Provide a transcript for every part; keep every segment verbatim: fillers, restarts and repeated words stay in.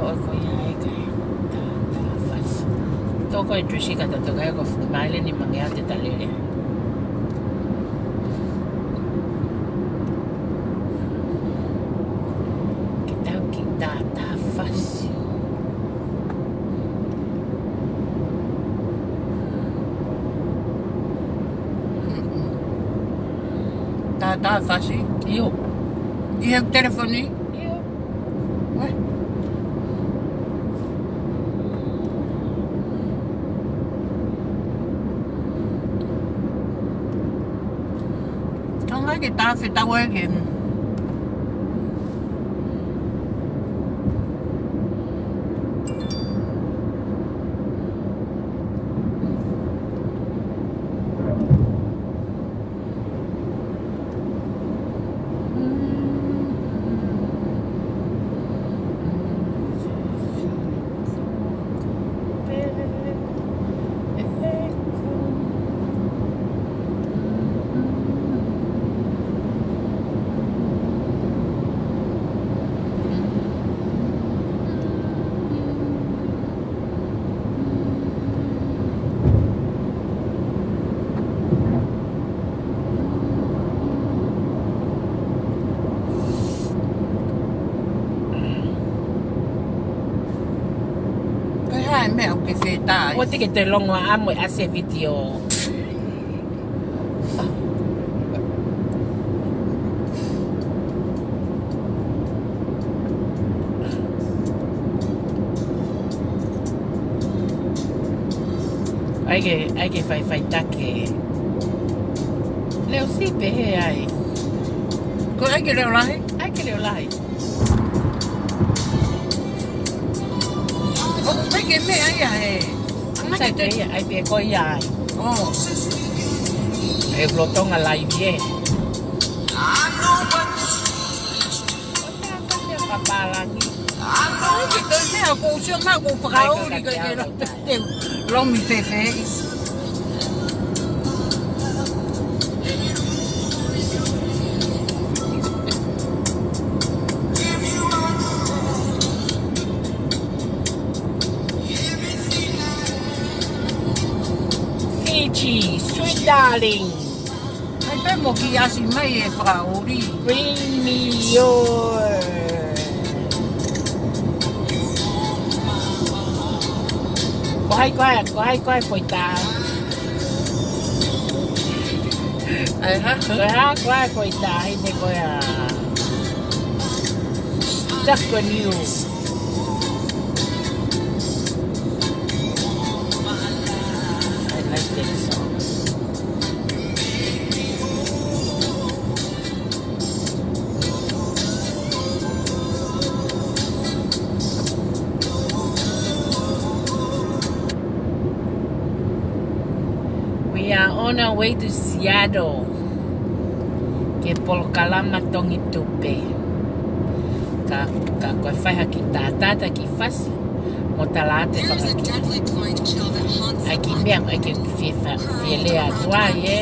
ʻOku ʻi ai e kakai tātāfasi. Toko e dresi ka tau toka ai ko e fuʻu maile ni mangeau te ta lele. Ke tau kiʻi tātāfasi. Tātāfasi? ʻIo. ʻI he telefoni? ʻIo. Ue. Kaunga ke tafe tau ai ke. Ko e hā e meʻa ʻoku ke fetā ai? ʻOua te ke toe longo ʻa ʻamu e ʻasi e vitiō. ʻAi ke, ʻai ke faifaitaki. Leo si pehē ai. Ko e ʻai ke leo lahi? ʻAi ke leo lahi. ʻOku ʻikai ke meʻa ia he. Sai pē ia, ʻai pē ko ia ai. ʻO. E lolotonga laivi ē. Ko e meʻa ko e meʻa ko u sio mai ko u fakaoli ka ke lomi fēfē. Fiji, sweet darling. ʻAi pē mo kiʻi ʻasi mai e fakaoli. Bring me your. Ko hai ko e, ko hai ko e foʻi tā. ʻAi hā? Ko hai ko e foʻi tā, ʻi he ko e a. Stuck on you. I like that song. We are on our way to Seattle. Ke polokalama Tongi Tupe. Ka, ka ko e fai ha kiʻi tātā kiʻi fasi. Mo tala atu e fanga kiʻi. ʻAi kiʻi meʻa, ʻai ke fie fa-, fie lea atu ai, ē.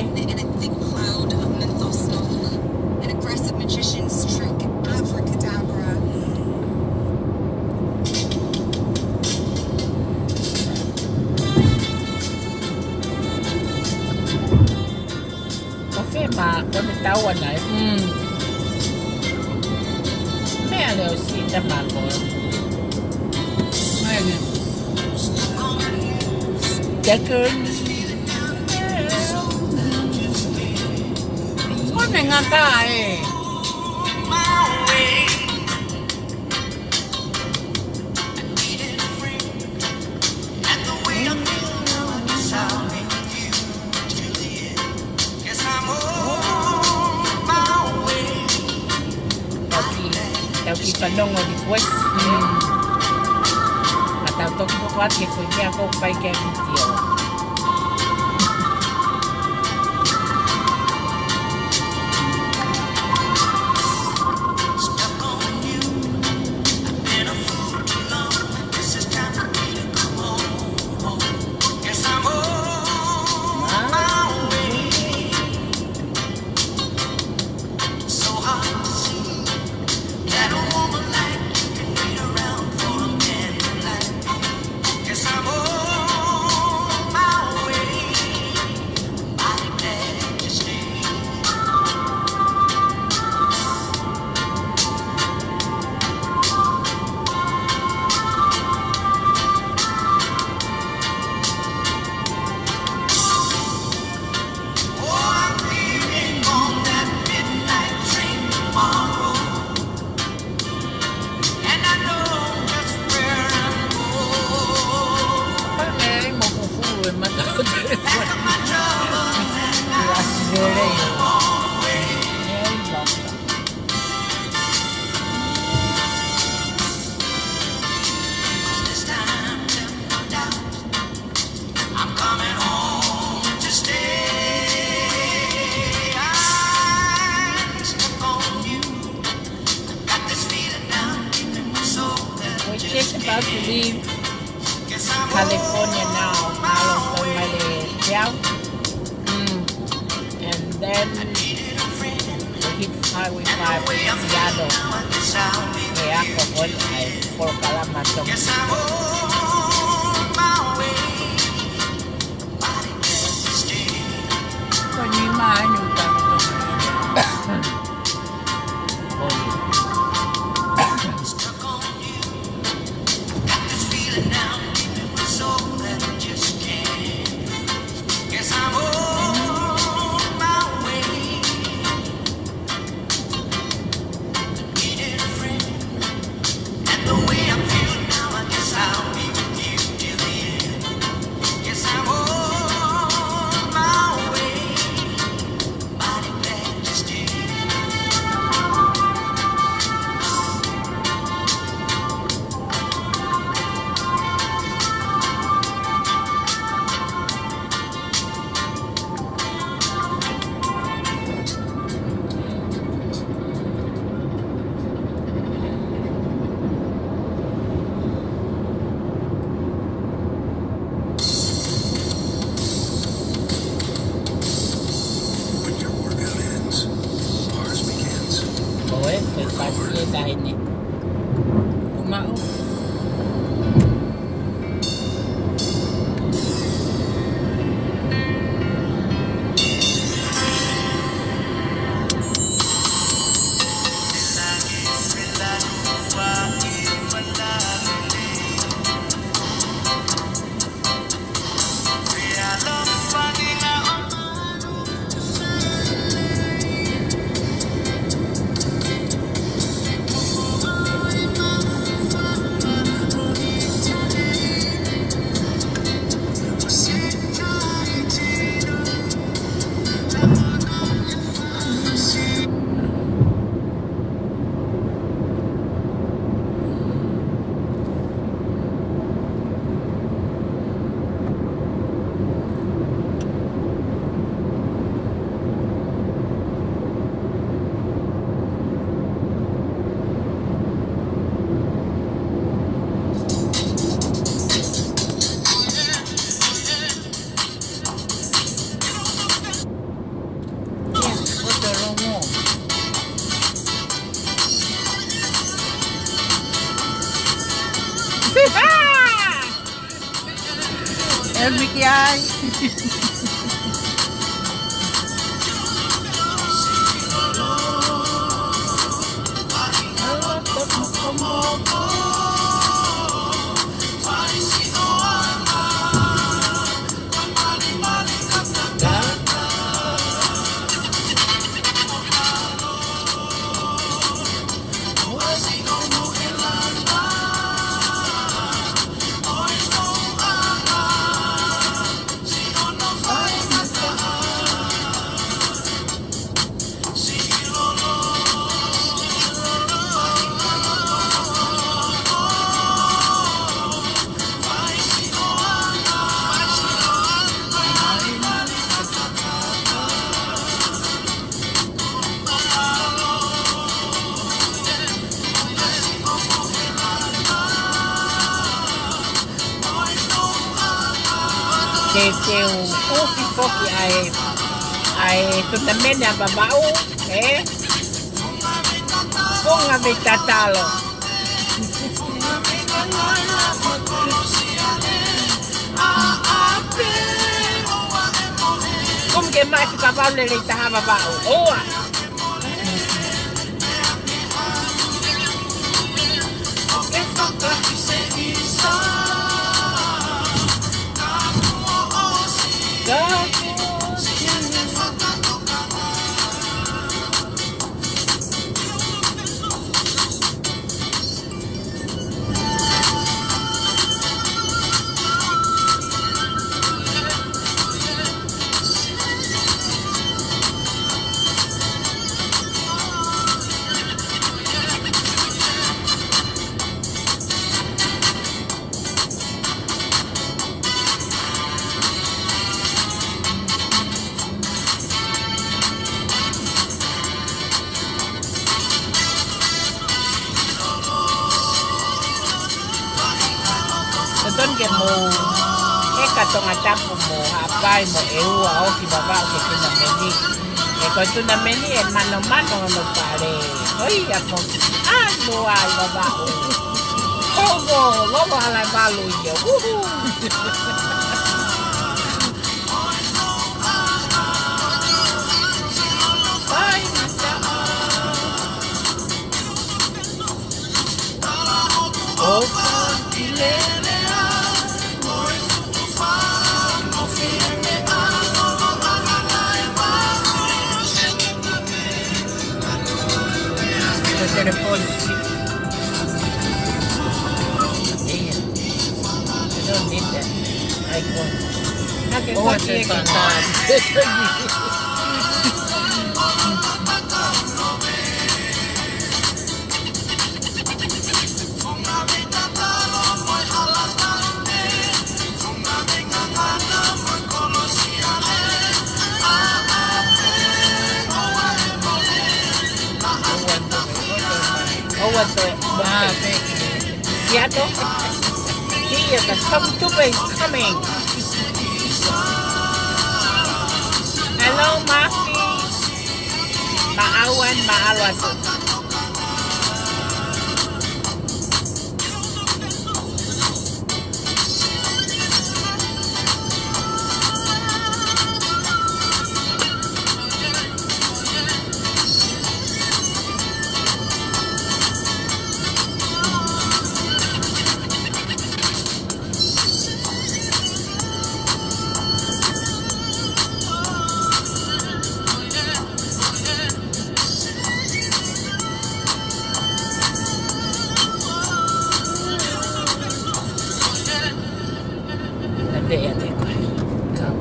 Ko fē mā, ko ne tau ana e. Mm. Meʻa leo si ta mā ko. Meʻa ne. Tekun. Ko ne ngata e. Tau kiʻi, tau kiʻi fanongo request. Mm. Ka tau toki hoko atu ke foʻi kia ko fai ke vitiō. Just about to leave California now. Mālō, ko e male teau. Mm. And then we hit Highway five, Seattle. He ako ko ē ʻa e polokalama Tonga. Ko e nima ʻeni ʻoku tau. Ko e, ko e pasi ʻe taha ʻeni. Kuo maʻu. ʻE miki ai. Ke, ke u ʻufi foki ʻa e, ʻa e tunamene ʻa Vavaʻu, ē? Funga mei tatalo. Kumi ke mai fika Vavaʻu lelei taha Vavaʻu. ʻOua. Ke mou ʻeke Tongatapu mo Haʻapai mo ʻEua ʻo ʻosi Vavaʻu ke tunameni. He ko e tunameni ʻe manomano hono pale. Ko ia ko ʻAnua ʻi Vavaʻu. Ko ʻoku lolo hala valu ia. Uhu. Fai mata. Ko e telefoni. ʻIo. I don't need that. I don't. Nake Oh, ko I e take on that. ʻOua toe. Ah, thank you. Seattle. Here, the Stormtrooper is coming. Hello, Mafi. Maʻauan, mālō atu. Ate, ate, koe. Kau.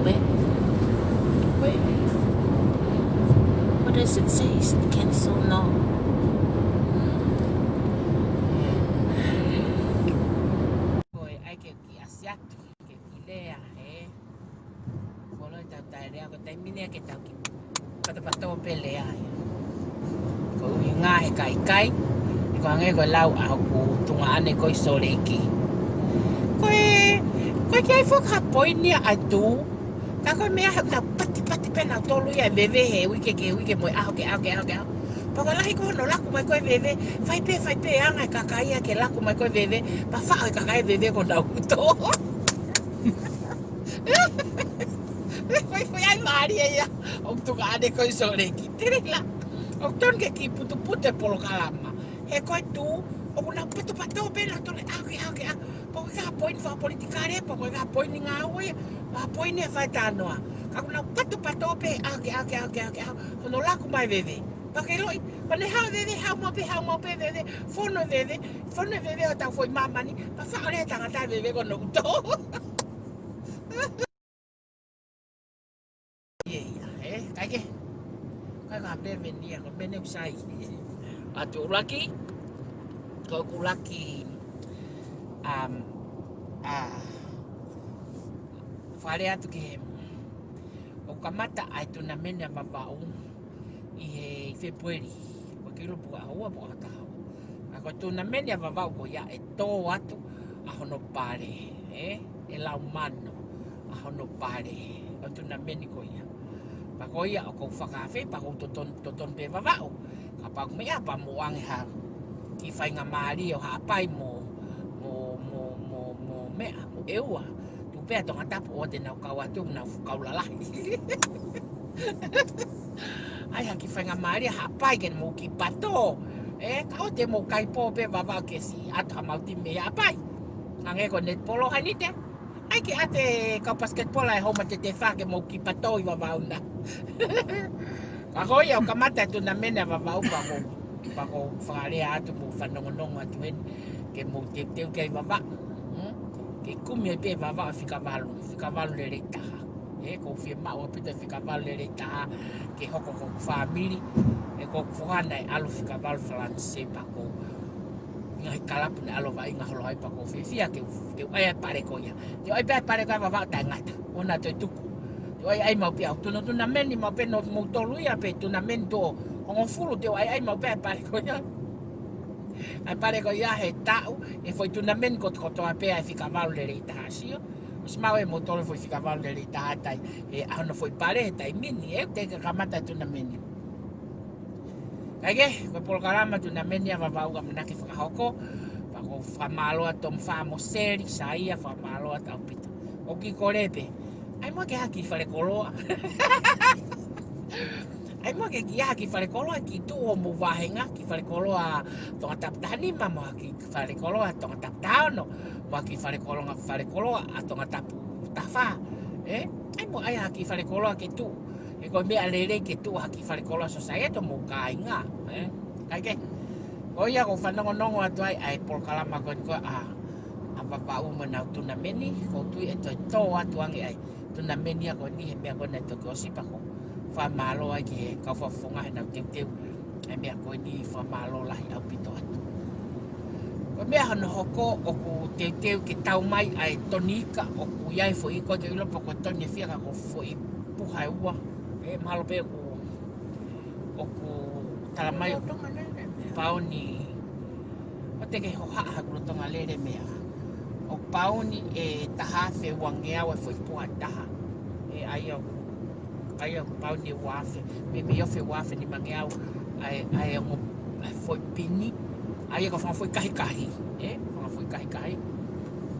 Where? Where? What does it say? Cancel? No. Ko e ʻai ke kiʻi ʻasi atu, ke kiʻi lea, ē. Kolo e tau tae lea, ko e taimi ni ke tau kiʻi patopato pē lea ia. Ko e ʻuhinga he kaikai, ʻi ko ange ko e lau ʻa hoku tuongaʻane ko ē ʻi Sōleki. Ko e, ko e ʻikai foki ha poini ia ʻa e tū, ka ko e meʻa he ʻoku nau patipati pē nautolu ia e veve he uike ki he uike mo e ʻaho ki he ʻaho ki he ʻaho ki he ʻaho. Pea ko e lahi ko hono laku mai ko ē e veve, fai pē, fai pē anga e kakai ia ke laku mai ko ē e veve, pea faʻo e kakai e veve ko honau uto. Fai, fai ai mālie ia, ʻoku tuongaʻane ko ē ʻi Sōleki. Tele la, ʻoku tonu ke kiʻi putuputu e polokalama. He ko e tū, ʻoku nau patopato pē nautolu ʻaho ki he ʻaho ki he ʻaho. Pea ko e hā poini fakapolitikale, pea ko e hā poini ngāue, hā poini e fai talanoa. Ka ʻoku nau patopato pē ʻaho ki he ʻaho ki he ʻaho ki he ʻaho ki he ʻaho, hono laku mai e veve. Pea ke ʻiloʻi, pea ne haʻu e veve, haʻu maʻu pē, haʻu maʻu pē e veve, fonu e veve, fonu e veve ʻo tau foʻi māmani, pea faʻo leva e tangata e veve ko hono uto. Ia, ia, ē, kae kehe. Kae ka pē meni ia, ko e meni ʻoku sai. ʻA e ʻuluaki, ko e ʻuluaki, um, ʻa, fale atu ki he, ʻoku kamata ʻa e tunameni ʻa Vavaʻu ʻi he Fēpueli, ʻoku ʻikai ke ʻilo pe ko e ʻaho ua pe ko e ʻaho taha ua. Ka ko e tunameni ʻa Vavaʻu ko ia ʻe tō atu ʻa hono pale, ē? ʻE lau mano ʻa hono pale, ʻo e tunameni ko ia. Pea ko ia ʻoku ou fakaafeʻi, pea ʻoku ou totonu, totonu pē Vavaʻu. Kapau ʻoku meʻa, pea mou ʻange ha kiʻi faingamālie ʻo Haʻapai mo, mo, mo, mo, mo meʻa, mo ʻEua. Tuʻu pē ʻa Tongatapu ʻo te nau kau atu, nau kau lalahi. ʻAi ha kiʻi faingamālie ʻa Haʻapai ke mou kiʻi pato. Ē, ka ʻoua te mou kai pō pē Vavaʻu ke siʻi ʻatu ha mau timi mei Haʻapai. Hangē ko e netipolo heni te. ʻAi ke ʻai e kau pasiketipolo ʻa e Houma Tetefā ke mou kiʻi pato ʻi Vavaʻu na. Ka ko ia ʻoku kamata e tunameni ʻa Vavaʻu pea ʻoku, pea ʻoku ou fakalea atu mo fanongonongo atu heni. Ke mou teuteu ki ai Vavaʻu. Hmm? Ke kumi ai pē Vavaʻu fika valu, fika valu lelei taha. Ē, ʻoku ou fiemaʻu ʻaupito fika valu lelei taha ke hoko ko hoku fāmili, ʻe ko hoku foha naʻe ʻalu fika valu Falanisē pea ko e ngaahi kalapu naʻe ʻalu ʻo vaʻinga holo ai pea ʻoku ou fiefia ke, ke u ʻai ʻa e pale ko ia. Te u ʻai pē ʻa e pale ko ia Vavaʻu taʻengata. ʻOua naʻa toe tuku. Te u ʻai ʻai maʻu pē ʻa e tuna, tunameni maʻu pē ʻa moutolu ia pe tunameni tuʻo hongofulu te u ʻai ʻai maʻu pē ʻa e pale ko ia. ʻA e pale ko ia he taʻu, ʻe foʻi tunameni kotokotoa pē ʻa e fika valu lelei taha sio. ʻOsi maʻu ʻe moutolu foʻi fika valu lelei taha tai, ʻe ʻa hono foʻi pale he taimi ni, ʻe te ke kamata tunameni. Kae kehe, ko e polokalama tunameni ʻa Vavaʻu ʻamanaki fakahoko, pea ʻoku ou fakamālō atu Tom Famo Seli, Saia, fakamālō atu ʻaupito. ʻOku kiʻi kole pē. ʻAi muʻa ke ʻalu ki fale koloa. ʻAi muʻa ke kiʻi ʻalu ki fale koloa, kiʻi tuʻu homou vāhenga, ki fale koloa Tongatapu taha nima, mo ʻalu ki fale koloa Tongatapu taha ono, mo ʻalu ki fale koloa, fale koloa ʻa Tongatapu taha fā. Ē? ʻAi muʻa ʻai ʻalu ki fale koloa ke tuʻu. He ko e meʻa lelei ke tuʻu ʻalu ki fale koloa society mo e kāinga. Ē? Kae kehe. Ko ia ʻoku ou fanongonongo atu ai ʻa e polokalama ko eni ko ē ʻa, ʻa Vavaʻu mo ʻenau tunameni, ʻoku ou tui ʻe toe tō atu ange ʻa e tunameni ia ko eni he meʻa ko ē naʻe toki ʻosi pea ʻoku ou fakamālō ai ki he kau fakafofonga heʻenau teuteu ʻa e meʻa ko eni, fakamālō lahi ʻaupito atu. Ko e meʻa hono hoko ʻoku teuteu ke tau mai ʻa e toni ika ʻoku ʻi ai e foʻi ika, ʻoku ʻikai ke u ʻilo pe ko e toni ʻe fiha ka ko e foʻi puha ʻe ua. Ē, mahalo pē ʻoku, ʻoku tala mai ʻoku pauni, ʻoku te ke hohaʻa haku lolotonga lele meʻa. ʻOku pauni ʻe taha afe uangeau ʻa e foʻi puha ʻe taha. Ē, ʻa ia ʻoku, ʻa ia ʻoku pauni ʻe ua afe, maybe ʻe ua afe nimangeau ʻa e, ʻa e ongo, ʻa e foʻi pini. ʻA ia ko e fanga foʻi kahikahi, ē, fanga foʻi kahikahi.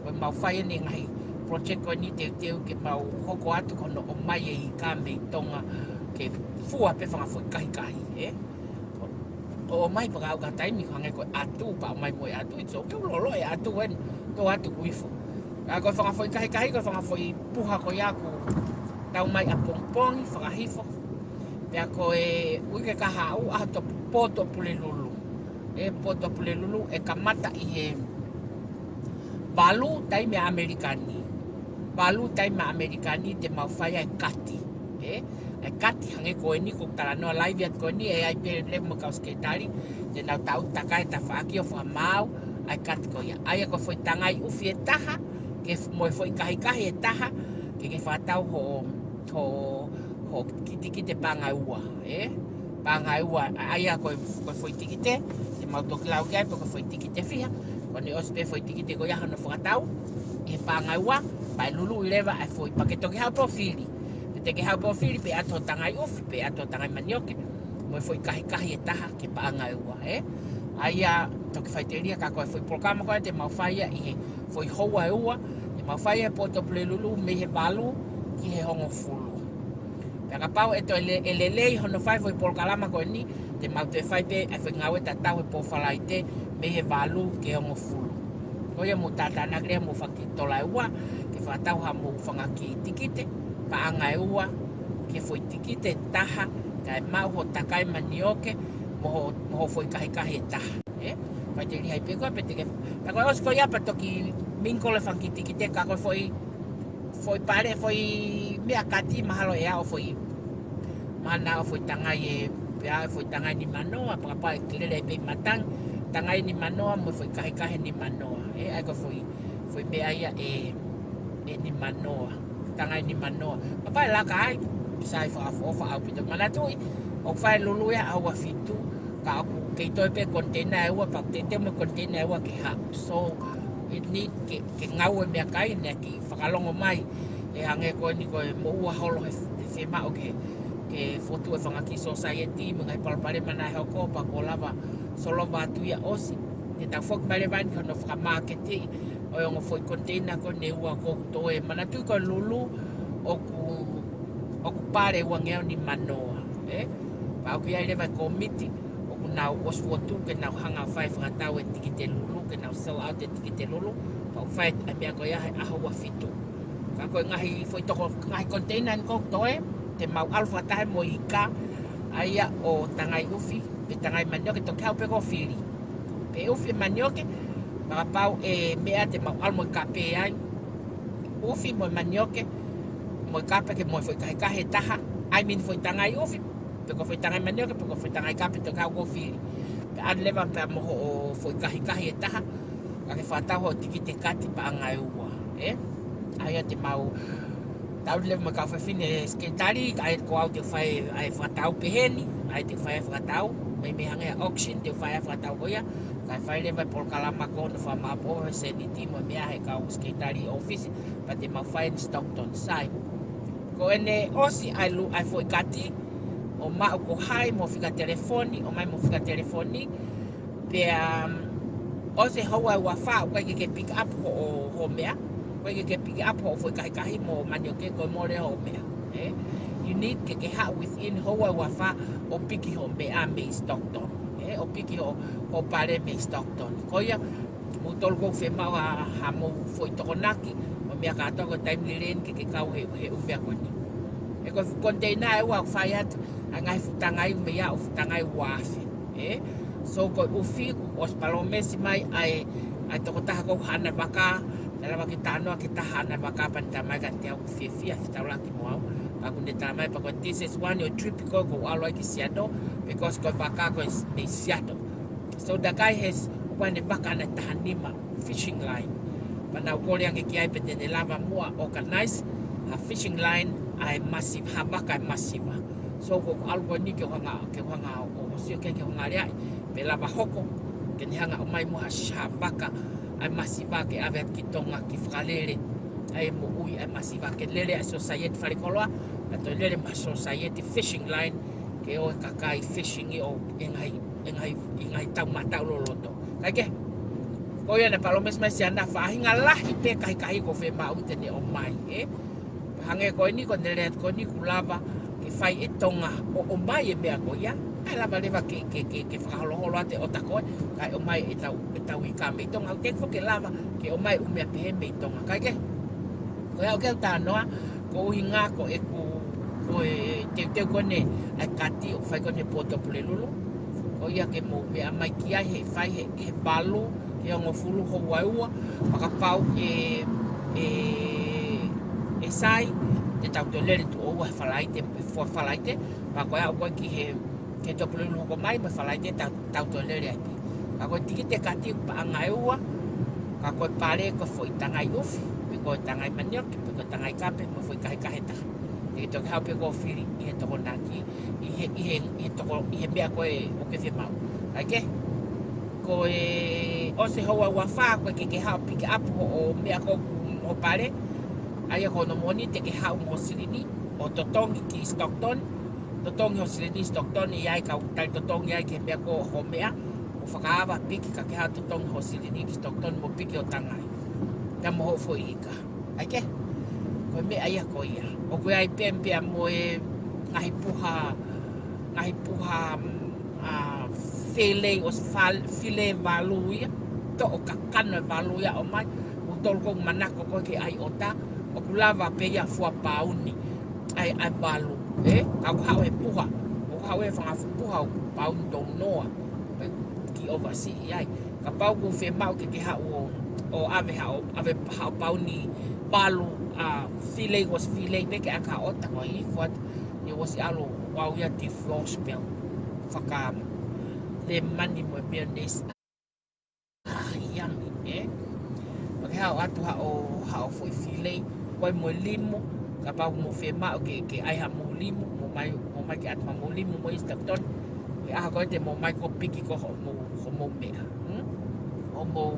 Ko e mau fai eni e ngaahi project ko eni teuteu ke mau hoko atu ko hono ʻomai e ika mei Tonga ke fua pē fanga foʻi kahikahi, ē. ʻO ʻomai pea ka ʻoku ʻi ai ha taimi hangē ko e ʻatu, pea ʻomai mo e ʻatu, it's okay, lolo e ʻatu eni, tō atu kuo ifo. Ka ko e fanga foʻi kahikahi, ko e fanga foʻi puha ko ia ʻoku tau mai ʻapongipongi, fakahifo. Pea ko e uike kahaʻu ʻaho Tuʻapulelulu. Ē, Tuʻapulelulu ʻe kamata ʻi he valu taimi ʻa ʻAmelika ni. Valu taimi ʻa ʻAmelika ni te mau fai ai e kati. Ē, ʻa e kati hangē ko eni ʻoku ou talanoa live atu ko eni, ʻe ʻi ai pē lelei mo e kau sekelitali, te nau tau takai tafaʻaki ʻo fakamaau ʻa e kati ko ia. ʻA ia ko e foʻi tangai ʻufi ʻe taha, ke f-, mo e foʻi kahikahi ʻe taha, ke ke fakatau hoʻo, hoʻo, hoʻo kiʻi tikite paʻanga ʻe ua, ē? Paʻanga ʻe ua, ʻa ia ko e, ko e foʻi tikite, te mau toki lau ki ai, pe ko e foʻi tikite ʻe fiha, ko ʻene ʻosi pē foʻi tikite ko ia hono fakatau, ʻi he paʻanga ʻe ua, pea ʻe luluʻi leva ʻa e foʻi, pea ke toki haʻu pē ʻo fili. Pe te ke haʻu pē ʻo fili, pe ʻoatu ho tangai ʻufi, pe ʻoatu ho tangai manioke, mo e foʻi kahikahi ʻe taha ki he paʻanga ʻe ua, ē? ʻA ia toki faʻiteliha ka ko e foʻi polokalama ko ē te mau fai ia ʻi he foʻi houa ʻe ua, te mau fai ia he pō Tuʻapulelulu mei he valu ki he hongofulu. Pea kapau ʻe toe le-, ʻe lelei hono fai foʻi polokalama ko eni, te mau toe fai pē ʻa e foʻi ngāue tatau he pō Falaite mei he valu ki he hongofulu. Ko ia mou tātānaki leva mo e fanga kiʻi tola ʻe ua, ke fakatau haʻamou fanga kiʻi tikite, paʻanga ʻe ua, ki he foʻi tikite ʻe taha, kae maʻu ho takai manioke, mo ho, mo ho foʻi kahikahi ʻe taha. Ē? Faʻiteliha ai pē koe, pe te ke, pea ko e ʻosi ko ia pea toki mingle e fanga kiʻi tikite, ka ko e foʻi, foʻi pale, foʻi meʻa kati mahalo ʻe aʻu foʻi, mahalo ʻe aʻu foʻi tangai ʻe, pea foʻi tangai nimanoa, pea kapau ʻe lele pē matangi, tangai nimanoa mo e foʻi kahikahi nimanoa. Ē, ʻa ia ko e foʻi, foʻi meʻa ia ʻe, ʻe nimanoa, tangai nimanoa. Kapau ʻe laka ai, sai fakaʻofoʻofa ʻaupito. Manatuʻi, ʻoku fai e lulu ia ʻaho ua fitu, ka ʻoku kei toe pē container ʻe ua, pea ʻoku teuteu mo e container ʻe ua ke haʻu. So, it need ke, ke ngāue meʻakai, ne kiʻi fakalongo mai, ʻe hangē ko eni ko e moʻua holo he, he fiemaʻu ke, ke fokotuʻu e fanga kiʻi society, mo e ngaahi palopalema naʻe hoko, pea kuo lava solova atu ia ʻosi. Te tau foki mai leva eni ki hono fakamāketi ʻo e ongo foʻi container ko eni ʻe ua ʻoku toe. Manatuʻi ko e lulu ʻoku, ʻoku pale ʻe uangeau nimanoa, ē? Pea ʻoku ʻi ai leva e kōmiti ʻoku nau ʻosi fokotuʻu ke nau hanga ʻo fai fakatau e tikite lulu, ke nau sell out e tikite lulu, pea ʻoku fai e meʻa ko ia he ʻaho ua fitu. Ka ko e ngaahi foʻi toko, ngaahi container eni ʻoku toe, te mau ʻalu fakataha mo e ika, ʻa ia ʻo tangai ʻufi, pe tangai manioke, toki haʻu pē koe ʻo fili. Pe ʻufi manioke, pea kapau ʻe meʻa te mau ʻalu mo e kape ai. ʻUfi mo e manioke, mo e kape ke mo e foʻi kahikahi ʻe taha, I mean foʻi tangai ʻufi, pe ko e foʻi tangai manioke, pe ko e foʻi tangai kape, toki haʻu koe ʻo fili. Pea ʻalu leva pea mo hoʻo foʻi kahikahi ʻe taha, ka ke fakatau hoʻo tikite kati paʻanga ʻe ua, ē? ʻA ia te mau Tau leva mo e kau fefine Sekelitali, ʻa ia ko au te u fai ʻa e fakatau pehē ni, ʻa ia te u fai ʻa e fakatau, mei mei hangē ha auction, te u fai ʻa e fakatau ko ia, kae fai leva e polokalama ko hono fakamaʻopoʻopo he sēniti mo e meʻa he kau Sekelitali ʻōfisi, pea te mau fai eni Stockton, sai. Ko ʻene ʻosi ʻa e lu-, ʻa e foʻi kati, ʻo maʻu ko hai mo e fika telefoni, ʻomai mo e fika telefoni, pea, um, ʻosi e houa ʻe uafā, ʻoku ʻikai ke ke pick up hoʻo, hoʻo meʻa. ʻOku ʻikai ke ke pick up hoʻo foʻi kahikahi mo e manioke, ko e mole hoʻo meʻa. Ē? You need ke ke haʻu within houa ʻe uafā ʻo piki hoʻo meʻa mei Stockton. Ē? ʻO piki hoʻo, hoʻo pale mei Stockton. Ko ia, mou tolu ʻoku fiemaʻu ha, ha mou foʻi tokonaki, mo e meʻa kātoa, ko e taimi lelei eni ke ke kau he, he ʻū meʻa ko eni. Ē, ko e fuʻu koniteina ʻe ua ʻoku fai atu, ʻa e ngaahi fuʻu tangai mei ai ʻoku fuʻu tangai ua afe. Ē? So ko e ʻufi, kuo ʻosi palōmesi mai ʻa e, ʻa e tokotaha ko ē haʻana vaka, naʻe lava ke talanoa ki he taha haʻana vaka pea ne talamai kiate au, fiefia, fetaulaki mo au. Pea kuo ne talamai pea ko e this is one ʻo e trip ko ē ʻoku ou ʻalu ai ki Seattle, because ko e vaka ko ē mei Seattle. So the guy has, ʻoku ʻi ai ʻene vaka ʻe taha nima, fishing line. Pea naʻa ku kole ange ki ai pe te ne lava muʻa ʻo organize ha fishing line ʻa e masiva, ha vaka ʻa e masiva. So ko ʻeku ʻalu ko eni ke u hanga, ke u hanga ʻo, ʻo sio ki ai ke u hanga ʻo lea ai, pe lava hoko ke ne hanga ʻo ʻomai muʻa ha, ha vaka ʻa e masiva ke ʻave atu ki Tonga ke fakalele ʻa e moʻui ʻa e masiva, ke lele ʻa e society falekoloa, pea toe lele mo e society fishing line, ke ō e kakai fishing ʻi ʻo e ngaahi, e ngaahi, e ngaahi tau mataʻu loloto. Kae kehe, ko ia naʻe palōmesi mai Siana, faʻahinga lahi pē kahikahi ʻoku fiemaʻu te ne ʻomai, ē? Hangē ko eni, ko ʻene lea ko eni kuo lava ke fai ʻe Tonga ʻo ʻomai e meʻa ko ia. ʻAi lava leva ke, ke, ke, ke fakaholoholo atu e ʻota ko ē, kae ʻomai ʻetau, ʻetau ika mei Tonga. ʻOku teʻeki foki ke lava ke ʻomai ʻū meʻa pehē mei Tonga. Kae kehe, ko ia ʻoku ou talanoa, ko e ʻuhinga ko ʻeku, ko e teuteu ko eni ʻa e kati ʻoku fai ko eni he Port of Pulelulu. Ko ia ke mou meʻa mai ki ai he fai he, he valu, he hongofulu houa ʻe ua, fakapau ʻe, ʻe, ʻe sai, te tau toe lele tuʻo ua he Falaite, he foʻi Falaite, pea ko e aʻu ko ē ki he, ki he Port of Pulelulu hoko mai, mo e Falaite tau, tau toe lele ai pē. Ka ko e tikite kati paʻanga ʻe ua, ka ko e pale ko e foʻi tangai ʻufi, pe ko e tangai manioke, pe ko e tangai kape, mo e foʻi kahikahi ʻe taha. Te ke toki haʻu pē koe ʻo fili ʻi he tokonaki, ʻi he, ʻi he, ʻi he toko, ʻi he meʻa ko ē ʻoku ke fiemaʻu. Kae kehe, ko e ʻosi e houa ʻe uafā, ʻoku ʻikai ke ke haʻu ʻo pick up hoʻo, hoʻo meʻa ko ē, hoʻo pale, ʻa ia ko hono moʻoni te ke haʻu mo ho silini, ʻo totongi ki Stockton, totongi ho silini Stockton, ʻe ʻi ai e kau tali totongi ai ki he meʻa ko ē hoʻo meʻa, ʻo fakaava piki, ka ke haʻu ʻo totongi ho silini ki Stockton mo piki hoʻo tangai. Pea mo hoʻo foʻi ika. ʻAi ke, ko e meʻa ia ko ia. ʻOku ʻi ai pē, pea mo e ngaahi puha, ngaahi puha, mm, ʻa, fillet ʻosi fal-, fillet valu ia. Toʻo kakano e valu ia ʻo ʻomai. Mou tolu ʻoku manako ko ē ke ʻai ʻota, ʻoku lava pē ia ʻo fua pauni. ʻAi, ʻai valu, ē? Ka ʻoku haʻu he puha. ʻOku haʻu he fanga fuʻu puha ʻoku pauni tolu noa. Pea ki ʻovasi ʻi ai. Kapau ʻoku fiemaʻu ke ke haʻu ʻo, ʻo ʻave haʻo, ʻave haʻo pauni valu, ʻa, fillet ʻosi fillet pē ke ʻai ki ha ʻota ko ē ʻi fuat, ʻe ʻosi ʻalu ʻo ʻai ia defrost pea faka lemani mo e mayonnaise. ʻA, yummy, ē? ʻOku ke haʻu atu haʻo, haʻo foʻi fillet, ko e mo e limu, kapau ʻoku mou fiemaʻu ke, ke ʻai ha mou limu, mou ʻomai, mou ʻomai ke ʻatu ha mou limu mo e Stockton, he ʻaho ko ē te mou ʻomai ko ē ʻo piki ko ē hoʻomou, hoʻomou meʻa, hmm? Hoʻomou,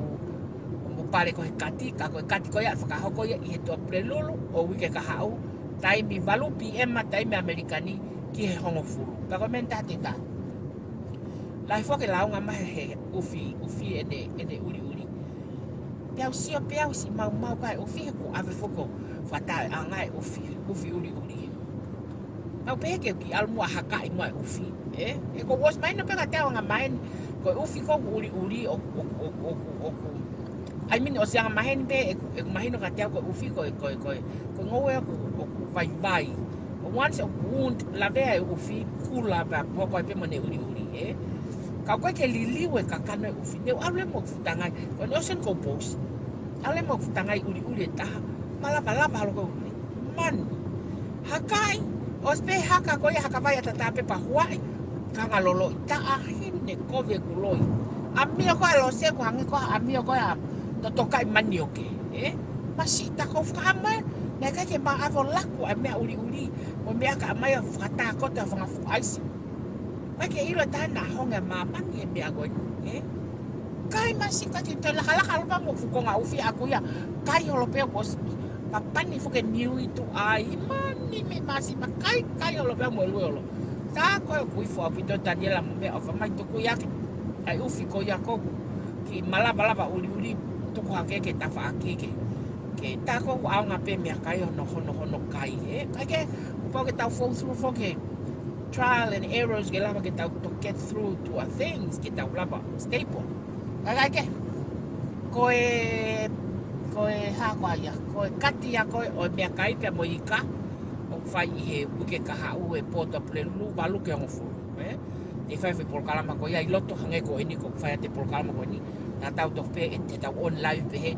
hoʻomou pale ko ē he kati, ka ko e kati ko ia ʻe fakahoko ia ʻi he Tuʻapulelulu ʻo e uike ka haʻu, taimi valu P M ʻa taimi ʻAmelika ni ki he hongofulu. Pea ko e meʻa ʻe taha te u talaatu. Lahi foki e lāunga mai he ʻufi, ʻufi ʻene, ʻene ʻuliʻuli. Pea u sio pē au siʻi maumau ko ē ʻufi he ʻoku ʻave foki ʻo fakataʻeʻaonga e ʻufi, ʻufi ʻuliʻuli. Naʻa ku pehē ke u kiʻi ʻalu muʻa ʻo hakaʻi muʻa e ʻufi, ē? He ʻoku ʻosi mahino pē kiate au ʻa e anga maheni, ko e ʻufi ko ē ʻoku ʻuliʻuli ʻoku, ʻoku, ʻoku, ʻoku, ʻoku. I mean, ʻosi anga maheni pē, ʻeku, ʻeku mahino kiate au ko e ʻufi ko e, ko e, ko e, ko e ngoue ʻoku, ʻoku vaivai. Once ʻoku wound, lavea e ʻufi, kula pea hoko ai pē mo ʻene ʻuliʻuli, ē? Ka ʻoku ʻikai ke liliu e kakano e ʻufi, ne u ʻalu leva mo ʻeku fuʻu tangai, ko ʻene Ocean Gold Post. ʻAlu leva mo ʻeku fuʻu tangai ʻuliʻuli ʻe taha, malava lava holo ko ē ʻuliʻuli. Manu. Hakaʻi, ʻosi pē haka ko ia, haka vai ʻataʻatā pē pea huaʻi, ka ʻoku loloʻi taʻahine kovi ʻeku loi. ʻAmio ko ē ʻa e lose ʻoku hangē ko ha ʻamio ko ē ʻa e totokaʻi manioke, ē? Masiʻi ta ko fakahā mai, Naʻe ʻikai ke maʻave ʻo laku ʻa e meʻa ʻuliʻuli, mo e meʻa ka mai ʻo fakatākoto ʻa e fanga fuʻu ʻaisi. ʻIkai ke ʻilo ʻe taha naʻa honge ʻa māmani e meʻa ko eni, ē? Kai masiva, ʻikai ke toe lakalaka holo pē mo e fuʻu konga ʻufi ʻaku ia. Kai holo pē kuo ʻosi papani foki e niu ʻi tuʻa ai, mani mei masiva, kai, kai holo pē mo e lue holo. Tā ko ē ʻoku ifo ʻaupito Taniela mo e meʻa ʻofa mai tuku ia ke, ʻa e ʻufi ko ia ʻoku kiʻi malavalava ʻuliʻuli tuku hake ke tafaʻaki ke, ke tā ko ē ʻoku ʻaonga pē meʻakai hono, hono, hono kai, ē? ʻIkai ke, kuo pau ke tau fou through foki he trial and errors ke lava ke tau to get through to our things, ke tau lava stable. Kae ʻikai ke, ko e, ko e hā ko ia, ko e kati ia ko ē ʻo e meʻakai pea mo e ika, ʻoku fai ʻi he uike kahaʻu he pō Tuʻapulelulu, valu ki he hongofulu, ē? Te fai foʻi polokalama ko ia ʻi loto hangē ko eni, ʻoku fai ʻa e polokalama ko eni, naʻa tau toki pē ʻe te tau on live pē he,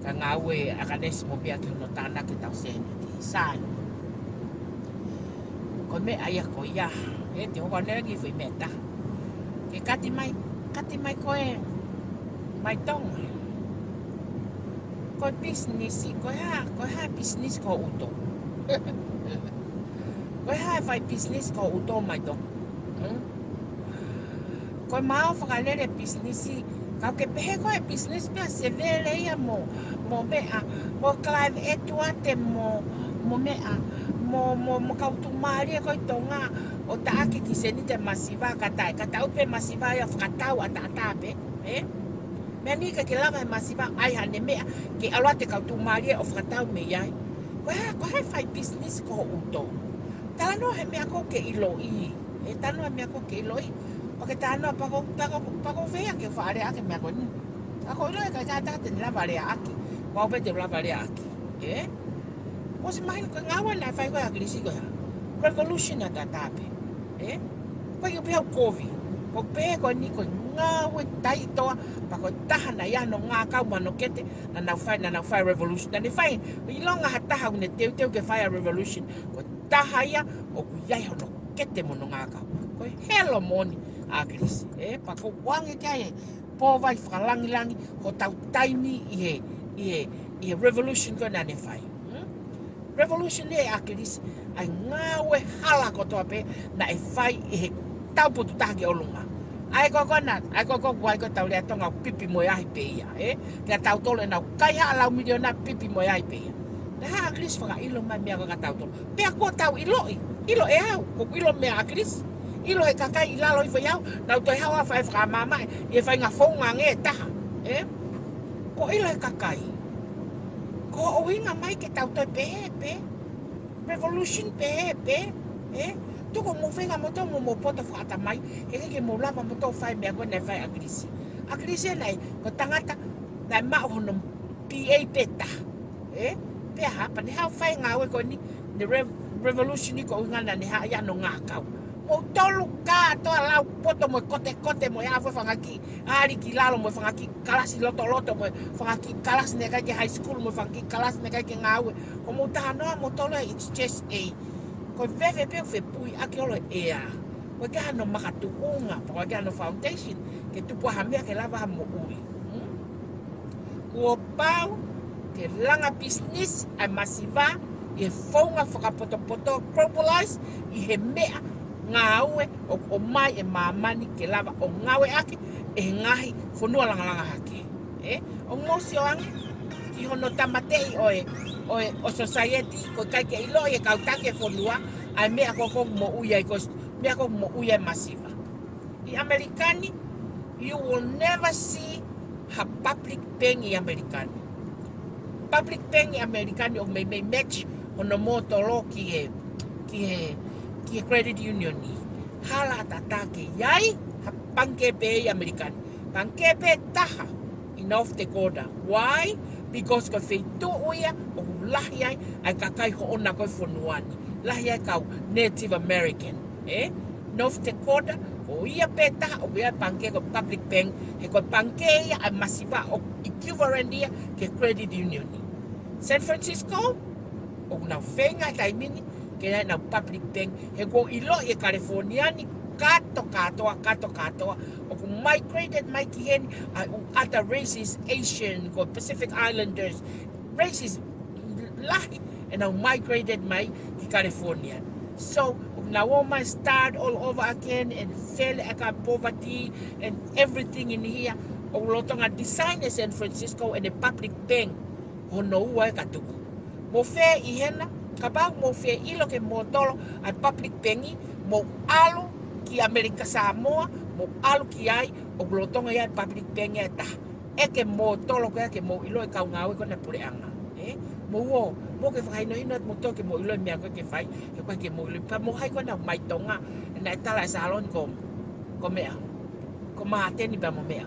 ka ngāue ʻa e ʻakanesi mo e meʻa ki hono tānaki ʻetau sēniti. Sai. Ko e meʻa ia ko ia, ē, te u hoko atu ki he foʻi meʻa ʻe taha. Ke kati mai, kati mai ko ē mei Tonga. Ko e pisinisi, ko e hā, ko e hā e pisinisi ko ē ʻoku tō. Ko e hā e fai pisinisi ko ē ʻoku tō mei Tonga. Hmm? Ko e maʻu fakalele pisinisi, ka ke pehē ko e pisinisi pea sevele ia mo, mo meʻa, mo Clive Edward mo, mo meʻa, mo, mo, mo kau tuʻumālie ko ē ʻi Tonga, ʻo taʻaki ki sēniti e masiva ka taʻe, ka taʻu pē masiva ia fakatau ʻataʻatā pē, ē? Meʻa ni ka ke lava he masiva ʻai haʻane meʻa, ke ʻalu atu e kau tuʻumālie ʻo fakatau mei ai. Ko e hā, ko e hā e fai pisinisi ko ē ʻoku tō. Talanoa he meʻa ʻoku ke ʻiloʻi. Ē, talanoa he meʻa ʻoku ke ʻiloʻi. ʻO ke talanoa pea ko, pea ko, pea ko fē ia ke faʻa leaʻaki e meʻa ko eni. Ka ʻoku ou ʻilo ʻe ʻikai ke ʻi ai ha taha te ne lava leaʻaki. Ko au pē te u lava leaʻaki. Ē? ʻOsi mahino ko e ngāue naʻe fai ko ē ʻe ʻAkilisi ko e hā. Revolution ʻataʻatā pē. Ē? Ko ia pē ʻoku kovi. Ko pē ko eni ko e ngāue taʻetoa, pea ko e taha naʻe ʻi ai hono ngākau mo hono kete, naʻa nau fai, naʻa nau fai revolution. Naʻa ne fai, ʻilonga ha taha ʻoku ne teuteu ke fai ʻa e revolution. Ko e taha ia ʻoku ʻi ai hono kete mo hono ngākau. Ko e helo moʻoni ʻa ʻAkilisi. Ē, pea ʻoku ou ʻoange ki ai e pōvai fakalangilangi hotau taimi ʻi he, ʻi he, ʻi he revolution ko ē naʻa ne fai. Hmm? Revolution ʻe ʻAkilisi, ʻa e ngāue hala kotoa pē naʻe fai ʻi he taupotu taha ki ʻolunga. ʻA e ko ē ko ena, ʻa e ko ē ko ē ʻoku ʻi ai ko ē ʻetau lea Tonga ʻoku pipi mo e ahi pē ia, ē? Kia tautolu ʻenau kaihaʻa lau miliona pipi mo e ahi pē ia. Naʻe haʻu ʻa ʻAkilisi fakaʻilo mai e meʻa ko ē kia tautolu. Pea kuo tau ʻiloʻi, ʻilo ʻe au, ʻoku ou ʻilo e meʻa ʻa ʻAkilisi. ʻIlo ʻe he kakai ʻi lalo hifo ʻiate au, nau toe haʻu ʻo fai fakamāmaʻi, ʻi he faʻahinga founga ange ʻe taha, ē? Kuo ʻilo ʻe he kakai. Ko e ʻuhinga mai ke tau toe pehē pē. Revolution pehē pē, ē? Tuku hoʻomou feinga moutolu mo hoʻomou poto fakaʻatamai, he ʻikai ke mou lava moutolu ʻo fai e meʻa ko ē naʻe fai ʻe ʻAkilisi. ʻAkilisi ē naʻe, ko e tangata, naʻe maʻu hono B A pē taha. Ē? Pea hā, pea ne haʻu ʻo fai e ngāue ko eni, ne re-, revolution ʻi he ʻuhinga naʻa ne haʻu ʻi hono ngākau. Moutolu kātoa lau poto mo e kotekote mo e ʻafu e fanga kiʻi ʻalu ki lalo mo e fanga kiʻi kalasi lotoloto mo e fanga kiʻi kalasi naʻe ʻikai ke high school mo e fanga kiʻi kalasi naʻe ʻikai ke ngāue. Ko hoʻomou talanoa moutolu ē, it's just a, ko e veve pē ʻoku fepuiʻaki holo e ʻea. ʻOku ʻikai hano makatuʻunga, pe ʻoku ʻikai hano foundation, ke tupu ai ha meʻa ke lava ha moʻui. Hmm? Kuo pau ke langa pisinisi ʻa e masiva ʻi he founga fakapotopoto, globalize, ʻi he meʻa ngāue ʻoku ʻomai ʻe māmani ke lava ʻo ngāueʻaki ʻe he ngaahi fonua langalanga hake. Ē? ʻOku mou sio ange ki hono tāmateʻi ʻo e, ʻo e, ʻo e society, ʻoku ʻikai ke ʻiloʻi ʻe he kau taki e fonua ʻa e meʻa ko ē ʻoku moʻui ai, ko e meʻa ko ē ʻoku moʻui ai e masiva. ʻI ʻAmelika ni, you will never see ha public bank ʻi ʻAmelika ni. Public bank ʻi ʻAmelika ni ʻoku meimei match hono mōtolo ki he, ki he, ki he credit union ni. Hala ʻataʻatā ke ʻi ai ha pangikē pē ʻi ʻAmelika ni. Pangikē pē taha ʻi North Dakota. Why? Because ko e feituʻu ia ʻoku lahi ai ʻa e kakai hoʻona ko ē fonua ni. Lahi ai e kau Native American. Ē? North Dakota, ko ia pē taha ʻoku ʻi ai e pangikē ko e public bank, he ko e pangikē ia ʻa e masiva ʻoku equivalent ia ki he credit union ni. San Francisco, ʻoku nau feinga he taimi ni ke ʻi ai ʻenau public bank, he kuo ʻiloʻi ʻe California ni kātoa kātoa, kātoa kātoa ʻoku migrated mai ki heni ʻa e ʻū other races, Asian, ko e Pacific Islanders, races lahi, And now migrated mai ki California. So, now all my start all over again and feel like a poverty and everything in here. ʻOku lolotonga design ʻe San Francisco and a public bank. Hono ua e katuku. Mo fē ʻi hena, kapau mo fē ʻilo ke mo tolo ʻa e public bank, mo ʻalu ki ʻAmelika Samoa, mo ʻalu ki ai, ʻoku lolotonga ia e public bank e taha. ʻE ke mo tolo ko ē ke mo ʻilo e kau ngāue ko ena puleʻanga. Ē? Mo uo, mo ke fakahinohino atu mo tolo ke mo ʻilo e meʻa ko ē ke fai, he ko e ke mo ʻilo, pea mo hai ko ena mai Tonga, naʻe tala ʻe Saloni ko, ko meʻa. Ko Māteni pea mo meʻa.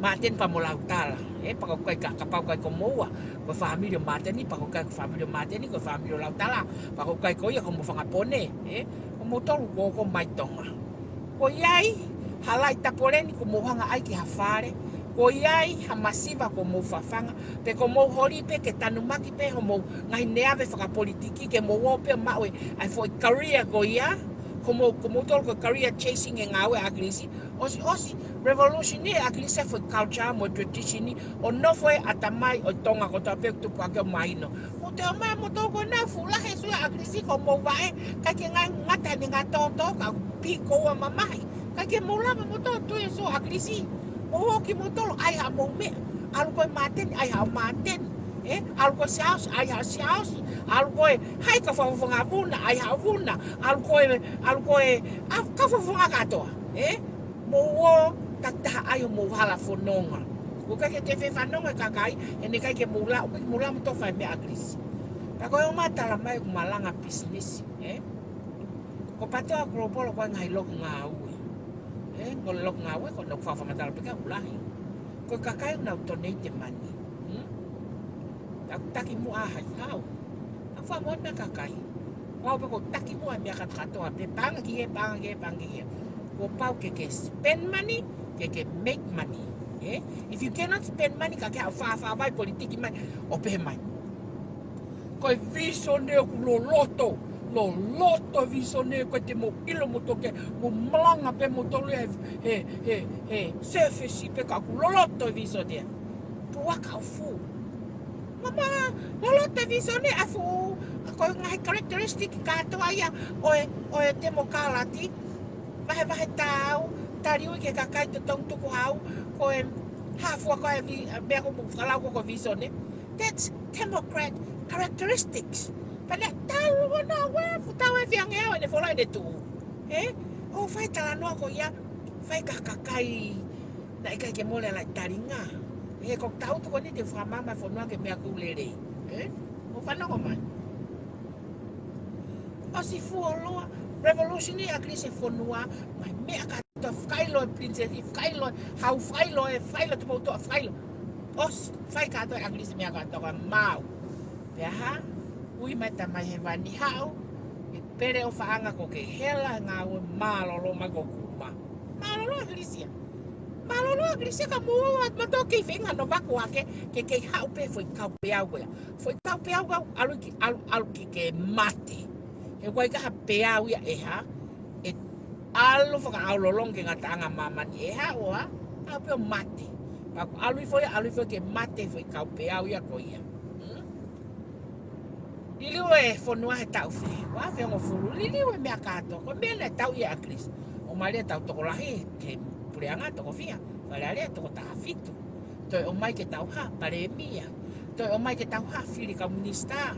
Māteni pea mo Lautala. Ē, pea ko e kai ka, kapau kai ko moua. Ko e fāmili ʻo Māteni, pea ko e kai ko e fāmili ʻo Māteni, ko e fāmili ʻo Lautala. Pea ko e kai ko ia ko mo fanga pone. Ē, ko mo tolu ko, ko mai Tonga. Ko ia ai, ha laʻi tapoleni ko mo hanga ai ki ha fale. Ko ia ai, ha masiva ko mo fafanga. Pe ko mo holi pe ke tanumaki pe ho mo ngaahi neave fakapolitiki ke mo uo pe maʻu e, ʻa e foʻi career ko ia. Ko mo, ko mo tolo ko career chasing e ngāue ʻa ʻAkilisi. ʻOsi, ʻosi, revolution ʻi ʻAkilisi e foʻi culture mo tradition ʻo nofo e ʻatamai ʻo Tonga kotoa pē tupu ake ʻo mahino. Ko te o mai mo tolo ko nau fuʻu lahi e sui ʻa ʻAkilisi ko mo vaʻe, kai ke ngai ngata ni ngā tōtō ka pi ko ua mamahi. Kai ke mo lava mo tolo tu e sui ʻa ʻAkilisi. Mo uo ki mo tolo ai ha mo meʻa. ʻAlu ko e Māteni, ai ha Māteni. Ē, ʻalu ko e Siaosi, ai ha Siaosi. ʻAlu ko e, hai ka fafanga vuna, ai ha vuna. ʻAlu ko e, ʻalu ko e, a, ka fafanga katoa. Ē, mo uo takitaha ai ʻo mo hala fononga. Ko kai ke te fefanonga e kakai, ʻe ne kai ke mo la, ʻo kai ke mo la mo tolo fai meʻa ʻa ʻAkilisi. Pea ko e ʻo ma tala mai ʻoku malanga business, ē? Ko Patoa Global ko e ngaahi loki ngāue. Ē, ko e loki ngāue, ko ʻenau fakamatala pē ka ʻoku lahi. Ko e kakai ʻoku nau donate e mani. Hmm? Taku taki muʻa hai hau. Taku fakamoʻoni meʻa kakai. Kuo pau pē ko e taki muʻa meʻa kātoa pē panga ki he, panga ki he, panga ki he. Kuo pau ke ke spend money, ke ke make money. Ē? If you cannot spend money, ka ke haʻu fāfā vai politiki mai, ʻo pehē mai. Ko e visone ʻoku loloto, loloto e visone ko e te mo ʻilo mo tolo ke mo malanga pē mo tolo he, he, he, he, surface pē ka ʻoku loloto e visone. Puaka ʻo fū. Mama, loloto e visone ʻa fū, ko e ngaahi characteristic kātoa ia ʻo e, ʻo e temokalati. Vahevahe tau, taliui ki he kakai totongi tukuhau, ko e hafua ko e vi-, meʻa ko e fakalau ko e visone. That's Democrat characteristics. Pea ne talu ʻo na ue, fuʻu tau e fiange au, ʻene fola ʻene tuʻu. Ē? ʻO fai talanoa ko ia, fai ka kakai, naʻe ʻikai ke mole ala talinga. Ē, ko e tau tuku ni te fakamama fonua ke meʻa ʻoku lelei. Ē? ʻO fanongo mai. ʻOsi fuoloa, revolution ʻi ʻAkilisi e fonua, mai meʻa ka to fakaʻilo e princess, fakaʻilo, hau fakaʻilo e, fakaʻilo te mou toa fakaʻilo. ʻOsi, fai kātoa ʻe ʻAkilisi meʻa kātoa ka mau. Pea hā, ui mai Tamai Hēvani haʻu, ʻe pele ʻofaʻanga ko ke hela ngāue mālōlō mai ko kuma. Mālōlō ʻAkilisi ia. Mālōlō ʻAkilisi ia ka mou ō atu mo tolo kei feinga no vaku ake, ke kei haʻu pē foʻi kaupeau ko ia. Foʻi kaupeau kau ʻalu ki, ʻalu, ʻalu ki ke mate. He ʻoku ʻikai ha peau ia ʻe hā, ʻe ʻalu fakaʻaulolongo ki he ngataʻanga ʻo māmani ʻe hā ʻo hā, ʻalu pē ʻo mate. Pea ʻoku ʻalu hifo ia, ʻalu hifo ke mate foʻi kaupeau ia ko ia. Hmm? Liliu e fonua he taʻu fē, ua afe hongofulu, liliu e meʻa kātoa, ko e meʻa naʻe tau ʻi ʻAkilisi. ʻOmai leva ʻetau tokolahi, ki he puleʻanga toko fiha, Fale Alea toko taha fitu. Toe ʻomai ke tau hā, palēmia. Toe ʻomai ke tau hā, fili kau minisitā.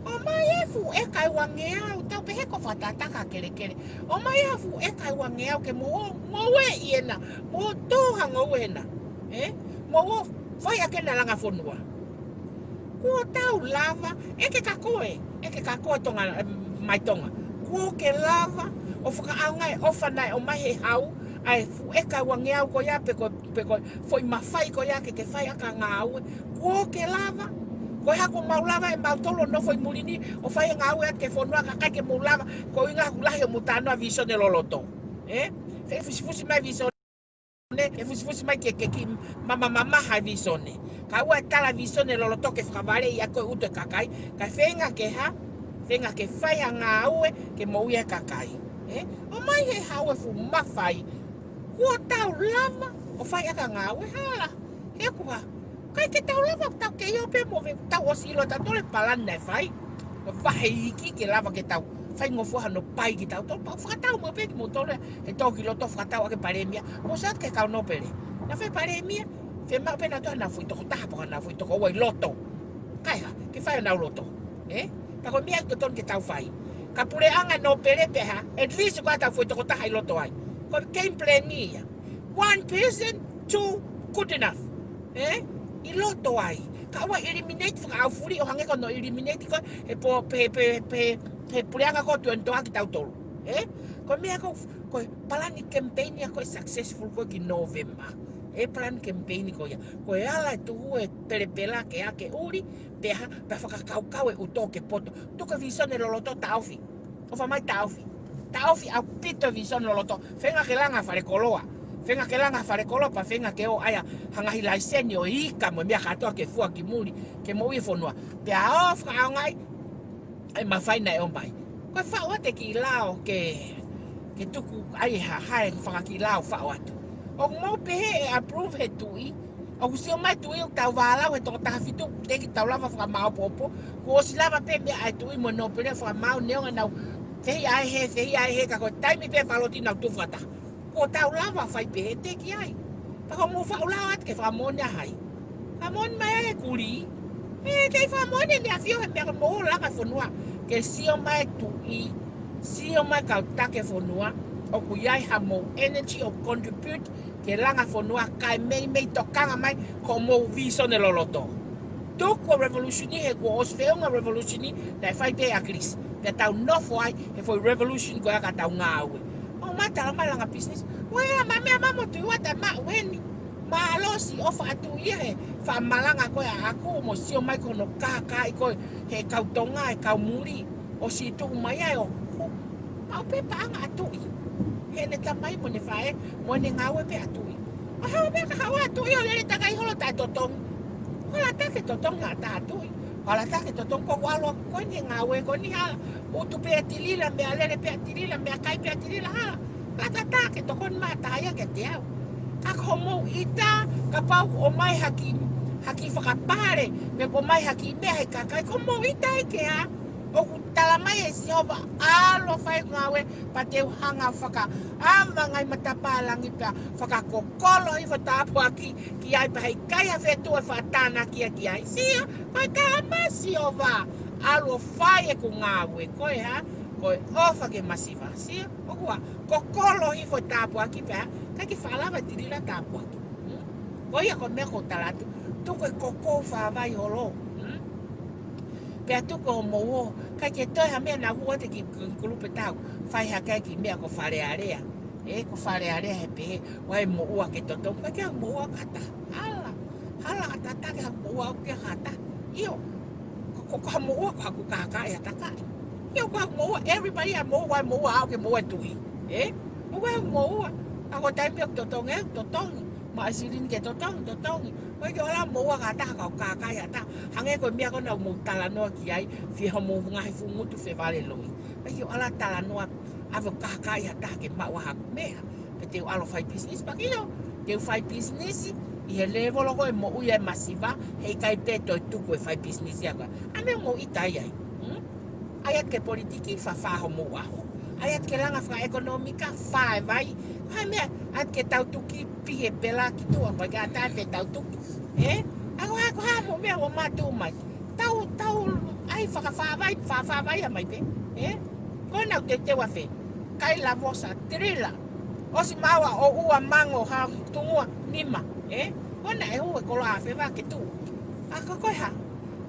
ʻOmai e fuʻu ʻeka ʻe uangeau, tau pehē ko fakatātā ka kelekele. ʻOmai e fuʻu ʻeka ʻe uangeau ke mo, mo e ʻi ena, mo tō ha ngoue ena. Ē? Mo fai ʻaki ena langa fonua. Kuo tau lava, ʻe ke ka koe, ʻe ke ka koe Tonga, em, mai Tonga. Kuo ke lava, ʻo fakaʻaongaʻi e ʻofa naʻe ʻomai he hau, ʻa e fuʻu ʻeka ʻe uangeau ko ia pe ko, pe ko, foʻi mafai ko ia ke ke fai ʻaki ha ngāue. Kuo ke lava, ko e hā kuo mau lava ʻe mautolu ʻo nofo ʻi muli ni, ʻo fai e ngāue ʻaki e fonua ka ʻikai ke mou lava, ko e ʻuhinga ʻoku lahi hoʻomou talanoa visone loloto. Ē? Fai fusifusi mai visone. Ke fusifusi mai ke, ke kiʻi mamamamaha e visone. Ka ʻoua ʻe tala e visone loloto ke fakavaleʻi ʻa e ko e utu e kakai. Ka feinga ke hā, feinga ke fai ha ngāue ke moʻui e kakai. Ē? ʻOmai he hau e fuʻu mafai. Kuo tau lava, ʻo fai ʻaki ha ngāue hala. He kuo hā. Ko e ke tau lava, tau kei ō pē mo ve, tau ʻosi ʻilo ʻe tautolu e palani naʻe fai. Ko e vahe iiki ke lava ke tau faingofua hano pai kitautolu, pea fakatau mo pē kimoutolu he tō ki loto fakatau ake palēmia. Mo sat ke kau nōpele. Naʻa fai palēmia, fiemaʻu pē nautolu hana foʻi tokotaha pe ko hana foʻi tokoua ʻi loto. Kae hā, ke fai honau loto. Ē? Pea ko e meʻa ʻoku totonu ke tau fai. Ka puleʻanga nōpele pē hā, at least ko ʻetau foʻi tokotaha ʻi loto ai. Ko e game plan ia. One person, two, good enough. Ē? ʻI loto ai. Ka ʻoua eliminate fakaʻaufuli ʻo hangē ko hono eliminate ko ē he po, pe, pe, pe, he puleʻanga ko ē ʻo tuʻu ʻo toʻa kitautolu. Ē? Ko e meʻa ko, ko e palani campaign ia ko e successful ko ē ki November. E palani campaign ko ia. Ko e ala e tuhu e pelepela ke ake ʻuli, pea hā, pea fakakaukau e ʻuto ke poto. Tuku e visone loloto taʻofi. ʻOfa mai taʻofi. Taʻofi ʻaupito e visone loloto. Feinga ke langa falekoloa. Feinga ke langa falekoloa pea feinga ke ō ʻai ha ngaahi laiseni ʻo ika mo e meʻa kātoa ke fua ki muli. Ke moʻui e fonua. Pea ō fakaʻaongaʻi ʻa e mafai naʻe ʻomai. Ko e faʻu atu e kiʻi lao ke, ke tuku ai ha, ha e fakakiʻi lao faʻu atu. ʻOku mou pehē ʻe approve he tuʻi. ʻOku sio mai tuʻi ʻoku tau vālau he toko taha fitu, teʻeki tau lava fakamāopoopo. Kuo ʻosi lava pē meʻa ʻa e tuʻi mo e nōpele fakamāu neongo ʻenau fehiʻa ʻa e hē, fehiʻa ʻa e hē, ka ko e taimi pē fakaloti nau tuʻu fakataha. Kuo tau lava fai pē he teʻeki ai. Pea ko e mou faʻu lao atu ke fakamoʻoni ʻa hai. Fakamoʻoni mai ʻa e kulī. ʻE, kei fakamoʻoni ʻe ne ʻafio he meʻa ko e mou langa fonua. Ke sio mai tuʻi, sio mai kau taki fonua. ʻOku ʻi ai ha mou energy ʻo contribute ke langa fonua kae meimei tokanga mai ko e mou visone loloto. Tuku e revolution he kuo ʻosi feʻunga revolution naʻe fai pē ʻe ʻAkilisi. Pea tau nofo ai he foʻi revolution ko ia ka tau ngāue. ʻO ma tala mai langa business. Ko e ma meʻa ma mo tui ua ta ma weni. Mālō siʻi ʻofa atu ia he fakamalanga ko ē ʻaʻaku mo sio mai ko hono kākaaʻi ko ē he kau Tonga, he kau muli. ʻOsi tuku mai ai ʻo ku. Mau pē paʻanga ʻa tuʻi. He ne tamai mo ne faʻē, mo ne ngāue pē ʻa tuʻi. ʻO hau pē ka hau ʻa tuʻi ʻo lele takai holo taʻe totongi. Hala ta ke totongi ʻa ta ʻa tuʻi. Hala ta ke totongi ko kualo ko eni ngāue ko eni hala. Utu pē ʻa tilila, meʻa lele pē ʻa tilila, meʻa kai pē ʻa tilila hala. Ka ta ta ke tokoni mai ʻa ta ia ke te au. Ka ko homou ʻita, kapau ʻomai ha kiʻi, ha kiʻi fakapale, pe ʻomai ha kiʻi meʻa he kakai, ko homou ʻita ʻi ke ʻa. ʻOku tala mai ʻe Sihova ʻalu ʻo fai ngāue pea te u hanga ʻo fakaʻaongaʻi matapā langi pea fakakokolo hifo tāpuaki ki ai pea heʻikai ha feituʻu ʻe fakatānaki ia ki ai. Sio, ko e tala mai ʻe Sihova ʻalu ʻo fai ʻeku ngāue. Ko e hā, ko e ʻofa ke masiva. Sio, ʻoku ʻa, kokolo hifo tāpuaki pea, ʻikai ke fakalava tilila tāpuaki. Hmm? Ko ia ko e meʻa ʻoku ou tala atu, tuku e koko fakavai holo. Hmm? Pea tuku ʻo mou ō, ʻikai ke toe ha meʻa naʻa hua te ki, ki kulupe tau, fai hake ki meʻa ko Fale Alea. Ē, ko Fale Alea he pehē, ʻoua ʻe moʻua ke totongi, ʻikai ke ha moʻua kata. Hala, hala ʻa ta ta ke ha moʻua ʻoku ke kata. ʻIo, ko, ko, ko ha moʻua ko haku kākaaʻi ʻa ta ka. ʻIo, ko ha moʻua, everybody ʻa moʻua, moʻua au ke moʻua tuʻi. Ē, moʻua, moʻua. ʻA ko taimi ʻoku totongi, ʻe totongi. Maʻa silini ke totongi, totongi. ʻOku ʻikai ke ʻola moʻua ka ta ka kākaaʻi ʻa ta. Hangē ko e meʻa ko ena ʻoku mou talanoa ki ai, fie homou ngaahi fuʻu ngutu fevale loi. ʻOku ʻikai ke ʻola talanoa ʻave ʻo kākaaʻi ʻa ta ke maʻu ʻa haku meʻa. Pe te u ʻalu ʻo fai business pea ke ʻio, te u fai business ʻi he lēvolo ko ē moʻui ai masiva, heʻikai pē toe tuku e fai business ia ko ē. ʻA meʻa mou ʻita ai. Hmm? ʻAi atu ke politiki, fāfā homou ʻaho. ʻAi atu ke langa fakaʻekonōmika, fā e vai. Ko e hā e meʻa, ʻai atu ke tau tuki, pihia pē la ki tuʻa, ko e ʻikai ke ʻatā pē tau tuki. Ē? ʻA ko e hā, ko e hā mo e meʻa ʻoku mātuʻu mai. Tau, tau, ʻai fakafāvai, fāfāvai ʻa mai pē. Ē? Ko ena ʻoku teuteu ʻa fē. Kai lavosa, tilila. ʻOsi maua ʻo ua mango ha tungua nima. Ē? Ko ena ʻe hū e koloa ʻa fē va ke tuʻu. ʻA ko e hā.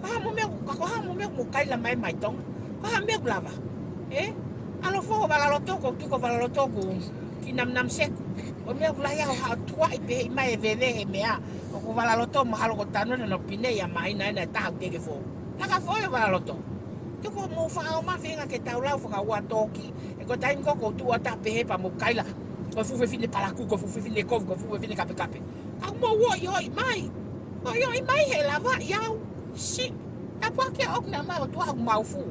Ko e hā mo e meʻa, ka ko e hā mo e meʻa mo kaila mai mai Tonga. Ko e hā meʻa ʻoku lava. Ē? ʻAlu ʻo fou ʻo valaloto ko tuku ʻo valaloto ko ki Namu Namu Seku. Ko e meʻa ʻoku lahi ʻaho ha tuaʻi pē ʻi mai e veve he meʻa. ʻOku valaloto mahalo ko Tanu ena ʻoku pine ia mai na ena e taha ʻoku teʻeki fou. Laka fou ʻo valaloto. Tuku ʻo mou faʻa ō mai feinga ke tau lau fakaua toki. Ē ko e taimi ko ē ʻoku tuʻu ʻa ta pehē pea mou kaila. Ko e fuʻu fefine palaku, ko e fuʻu fefine kovi, ko e fuʻu fefine kapekape. Ka ʻoku mou ʻoiʻoi mai. ʻOiʻoi mai he lava ʻi au. Si. Tāpuaki ʻoku na mau tuʻa ʻoku mau fū.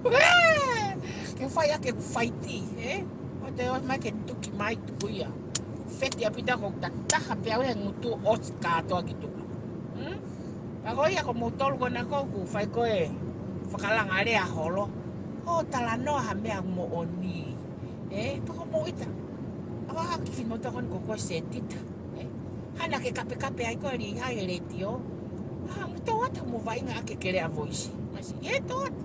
Ē! Ke fai ake ʻeku faiti, ē? ʻO te ō mai ke tuki mai tuku ia. Feti ʻaupito ko e tataha pē au he ngutu ʻosi kātoa ki tuku. Hmm? Pea ko ia ko moutolu ko ena ʻoku fai ko e fakalanga lea holo. ʻO talanoa ha meʻa moʻoni. Ē, pea ko mou ʻita. ʻAve ʻa e kiʻi motuʻa ko eni ko ko e Setita. Ē, hanga ke kapekape ai ko e Lihai he letiō. ʻA, mou tō atu mou vaʻinga ʻaki e kelea voisi. Masi, ē, tō atu.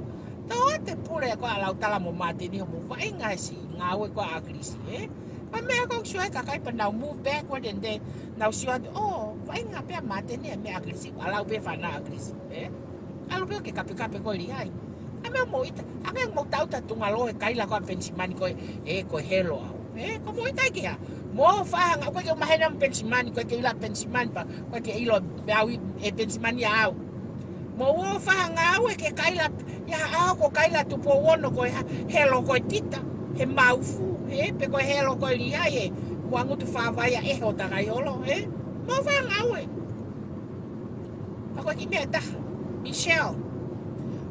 Tō atu e pule ko ē ʻa Lautala mo Māteni ʻo mou vaʻinga ʻa e siʻi ngāue ko ē ʻa ʻAkilisi, ē. Pea meʻa ko ē ʻoku sio ai e kakai pea nau move backward and then nau sio atu, ʻo, vaʻinga pē ʻa Māteni he meʻa ʻa ʻAkilisi, ʻalu pē fana ʻa ʻAkilisi, ē? ʻAlu pē ke kapekape ko e Lihai. ʻA meʻa mou ʻita, ʻa meʻa mou tauta tunga lō he kaila ko ē ʻa Penisimani ko ē, ē, ko e helo au. Ē, ko mou ʻita ki ha. Mou faʻa hanga, ko e ke mahena mo Penisimani, ko e ke ʻilo ʻa Penisimani pea, ko e ke ʻilo meʻa au ʻi, ʻe Penisimani ʻa au. Mou ō ʻo fai ha ngāue ke kaila, ʻi ha ʻaho ko e kaila Tupou Ono ko e ha, helo ko e Tita, he Maufu, ē, pe ko e helo ko e Lihai, ē, Muʻangutu Fāvai ʻa e hota kai holo, ē. Mou fai ha ngāue. Pea ko e kiʻi meʻa ʻe taha, Michelle.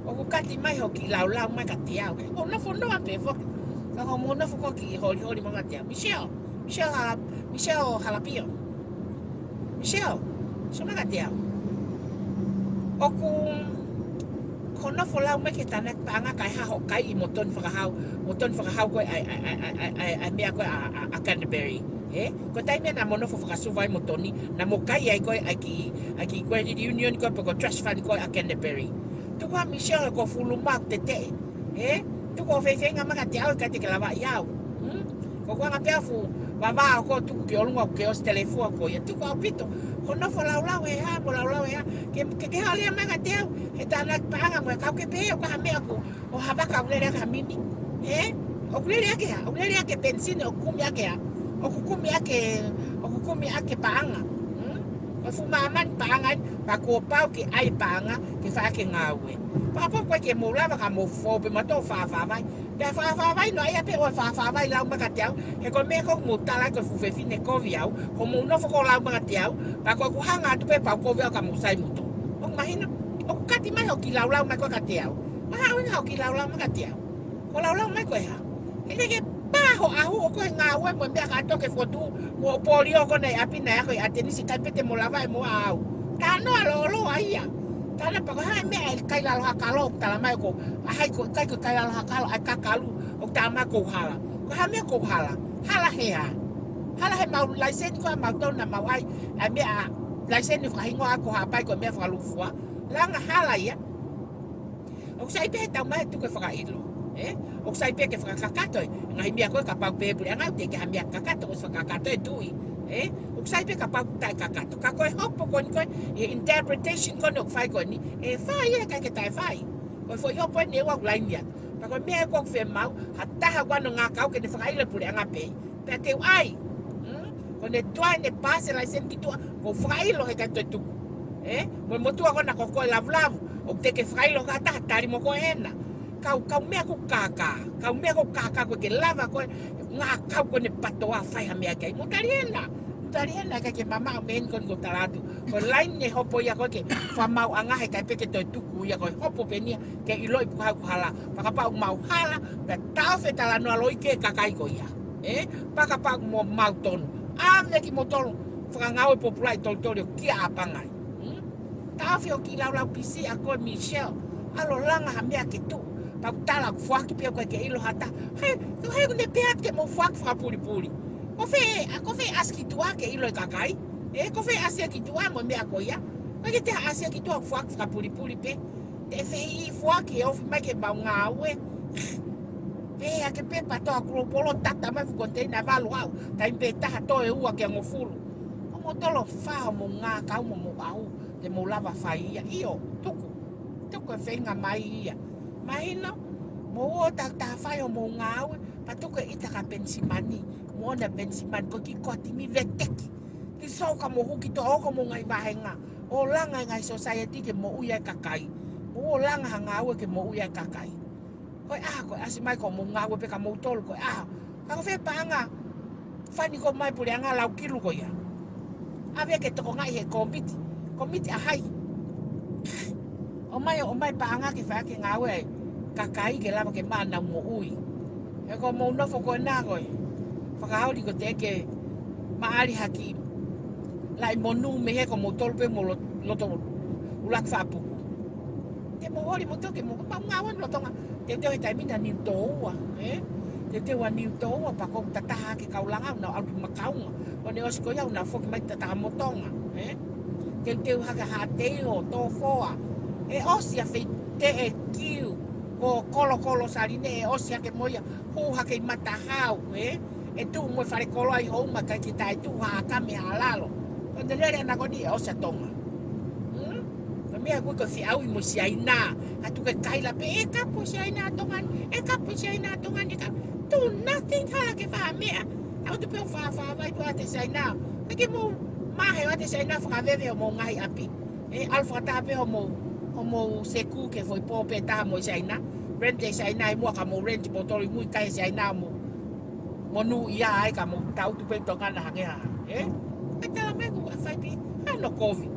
ʻOku kati mai hoʻo kiʻi laulau mai kiate au, ē. ʻO nofo noa pē foki. Ka ko hoʻo nofo ko ē kiʻi holiholi mai kiate au. Michelle, Michelle Hala-, Michelle Halapio. Michelle, sio mai kiate au. ʻOku, ko hoʻo nofo lau mai ki he tānaki paʻanga kae hā hoʻo kai ʻi Motoni Fakahau, Motoni Fakahau ko ē ʻa e, ʻa e, ʻa e meʻa ko ē ʻa, ʻa, ʻa Canterbury. Ē? Ko e taimi naʻa mo nofo fakasuva ai mo Toni, naʻa mo kai ai ko ē ʻa e kiʻi, ʻa e kiʻi ko e reunion ko ē pe ko e trust fund ko ē ʻa Canterbury. Tuku ā Michelle ko e fuluma ʻoku teteʻe. Ē? Tuku ʻo feifeinga mai kiate au ʻikai te ke lavaʻi au. Hmm? Ko e ʻuhinga pē ʻa e fuʻu vavao ko ē tuku ki ʻolunga ʻoku ke ʻosi telefua ko ia. Tuku ʻaupito. Ko hoʻo nofo laulau he hā, mo laulau he hā. Ke, ke, ke hā lea mai kiate au he tānaki paʻanga mo e kau ke pehē ʻoku ʻi ai ha meʻa ʻoku, ʻo ha vaka ʻoku lele ʻaki ha mini. Ē? ʻOku lele ʻaki ha, ʻoku lele ʻaki e penisini, ʻoku kumi ʻaki ha. ʻOku kumi ʻaki, ʻoku kumi ʻaki e paʻanga. Hmm? Ko e fuʻu māmani paʻanga eni, pea kuo pau ke ʻai e paʻanga ke fai ʻaki e ngāue. Pea kapau ʻoku ʻikai ke mou lava ka mou fou pē mautolu ʻo fāfāvai. Pea fāfāvai noaʻia pē ʻo fāfāvai lau mai kiate au. He ko e meʻa ko ē ʻoku mou tala ai ko e fuʻu fefine kovi au, ko hoʻomou nofo ko ē lau mai kiate au, pea ko ʻeku hanga atu pē pea u kovi au ka mou sai moutolu. ʻOku mahino, ʻoku kati mai hoʻo kiʻi laulau mai ko ē kiate au. Mahalo ʻoku ʻi ai hoʻo kiʻi laulau mai kiate au. Ko e laulau mai ko e hā? He ʻikai ke pā hoʻo ʻahu ʻoku ke ngāue mo e meʻa kātoa ke fotu, mo e polio ko ena ʻi ʻapi naʻe ako ʻi ʻAtenisi ʻikai pē te mo lava ʻe mo au. Talanoa lōloa ia. Talanoa pea ko e hā e meʻa ʻa e kai lalo hakalo ʻoku tala mai ko, ʻa hai ko, kai ko e kai lalo hakalo, ʻa e kakalu, ʻoku tala mai ʻoku ou hala. Ko e hā e meʻa ʻoku ou hala? Hala he hā? Hala he mau laiseni ko ē ʻa mautolu naʻa mau ʻai, ʻa e meʻa laiseni fakahingoa ko Haʻapai ko e meʻa fakalūkufua. Langa hala ia. ʻOku sai pē he tau mai tuku e fakaʻilo. Ē? ʻOku sai pē ke fakakakato e ngaahi meʻa ko ē kapau pē puleʻanga ʻoku teʻeki ha meʻa kakato ʻoku fakakakato e tuʻi. Ē? ʻOku sai pē kapau taʻekakato. Ka ko e hopo ko eni ko ē, e interpretation ko eni ʻoku fai ko eni, ʻe fai ʻe ʻikai ke taʻefai. Ko e foʻi hopo eni ʻe ua ʻoku laini atu. Pea ko e meʻa ē ʻoku ou fiemaʻu, ha taha ʻoku ʻi ai hano ngākau ke ne fakaʻilo e puleʻanga pē. Pea te u ʻai. Hmm? Ko ʻene tuai ʻene paasi e laiseni ki tuʻa, ʻoku ou fakaʻilo he ʻikai toe tuku. Ē? Mo e motuʻa ko ena ko ko e Lavulavu, ʻoku teʻeki ke fakaʻilo ha taha tali mo ko ena. Kau, kau meʻa ʻoku kākā, kau meʻa ʻoku kākā ʻoku ʻikai ke lava ko e ngākau ko ena ʻo pātoa fai ha meʻa ki ai. Mou tali ena, mou tali ena ʻikai ke mamaʻo mei heni ko eni ʻoku ou tala atu. Ko e laine hopo ia ko ē ke fakamaauʻanga he ʻikai pē ke toe tuku ia ko e hopo pē eni ia ke ʻiloʻi ʻoku hā ʻoku hala. Pea kapau ʻoku mau hala, pea taʻofi e talanoa loi ki he kakai ko ia. Ē? Pea kapau ʻoku mau tonu. ʻAve kimoutolu, fakangāue pōpula ʻi tolitoli ʻo kia ʻapangai. Hmm? Taʻofi hoʻo kiʻi laulau pisi ʻa koe Michelle. ʻAlu ʻo langa ha meʻa ke tuʻu. Pea ʻoku tala ʻoku foaki pē ʻoku ʻikai ke ʻilo ha taha. Hei, ko e hā ʻoku ne pehē atu ke mou foaki fakapulipuli? Ko fē, ʻa ko fē ʻasi ki tuʻa ke ʻilo ʻe he kakai? Ē, ko fē ʻasi ki tuʻa mo e meʻa ko ia? ʻIkai ke toe ʻasi ki tuʻa ʻo foaki fakapulipuli pē. Te fēʻi foaki ʻe ofi mai ke mau ngāue. Pea ke pē pātoa kulopolo tata mai fuʻu koniteina ʻe valu haʻu. Taimi pē taha toe ua ki he hongofulu. Ko moutolu ʻoku fai hoʻomou ngākau mo homou ʻahu. Te mou lava fai ia. ʻIo, tuku. Tuku e feinga mai ia. Mahino, mou ō ʻo taʻe fai hoʻomou ngāue. Pea tuku e ʻita kia Penisimani. Mo ʻene Penisimani ko e kiʻi koatimi veteki. Kiʻi sou ka mou huki toʻo ko homou ngaahi vāhenga. ʻO langa e ngaahi society ke moʻui ai e kakai. Mou ō ʻo langa ha ngāue ke moʻui ai e kakai. Ko e ʻaho ko ē ʻasi mai ko hoʻomou ngāue pē kia moutolu ko e ʻaho. Ka ko fē paʻanga fani ko ē mai puleʻanga lau kilu ko ia? ʻAve ke tokangaʻi he kōmiti. Kōmiti ʻa hai? ʻOmai, ʻomai paʻanga ke fai ʻaki e ngāue ʻa e kakai ke lava ke maʻu ʻenau moʻui. He ko hoʻomou nofo ko ena ko e fakaholi ko e teʻeki ke maʻali ha kiʻi laʻi monū mei he ko moutolu pē mo lo-, loto ʻUluaki fakapuku. Te mou holi mo toki mo pau ngāue ʻi Tonga. Teuteu he taimi ni ʻa Niutōua, ē? Teuteu ʻa Niutōua pea ʻoku tatā hake kau langa ʻo nau ʻalu ki Makaunga. ʻO ne ʻosi ko ia ʻo nau foki mai tatā mo Tonga, ē? Teuteu hake Haʻateiho, Tofoa. ʻE ʻosi ʻa Feiteʻekiu, ko Kolokolo Saline, ʻe ʻosi hake mo ia, hū hake ʻi Matahau, ē? ʻE tuʻu mo e fale koloa ʻi Houma, ʻikai ke taʻetuʻu ha aka mei Haʻalalo. Ko e lele ʻana ko eni ʻe ʻosi ʻa Tonga. Hmm? Ko e meʻa ko ē ko e feʻauhi mo Siaina. ʻA tuku e kaila pē, ʻe kapu Siaina ʻa Tonga ni, ʻe kapu Siaina ʻa Tonga ni, ka do nothing, hala ke fai ha meʻa. ʻA ʻotu pē ʻo fāfā vai ʻo ʻoatu ʻe Siaina. ʻIkai ke mou mahe ʻo ʻoatu ʻe Siaina fakaveve homou ngaahi ʻapi. ʻE ʻalu fakataha pē homou, homou seku ki he foʻi pō pē taha mo Siaina. Rent ʻe Siaina ʻi muʻa ka mou rent moutolu ʻi mui, kai ʻe Siaina homou monūʻia ai ka mou tangutu pē ʻi Tonga na hangē ha, ē? ʻE talamai ʻoku fai pē, ʻa hono kovi.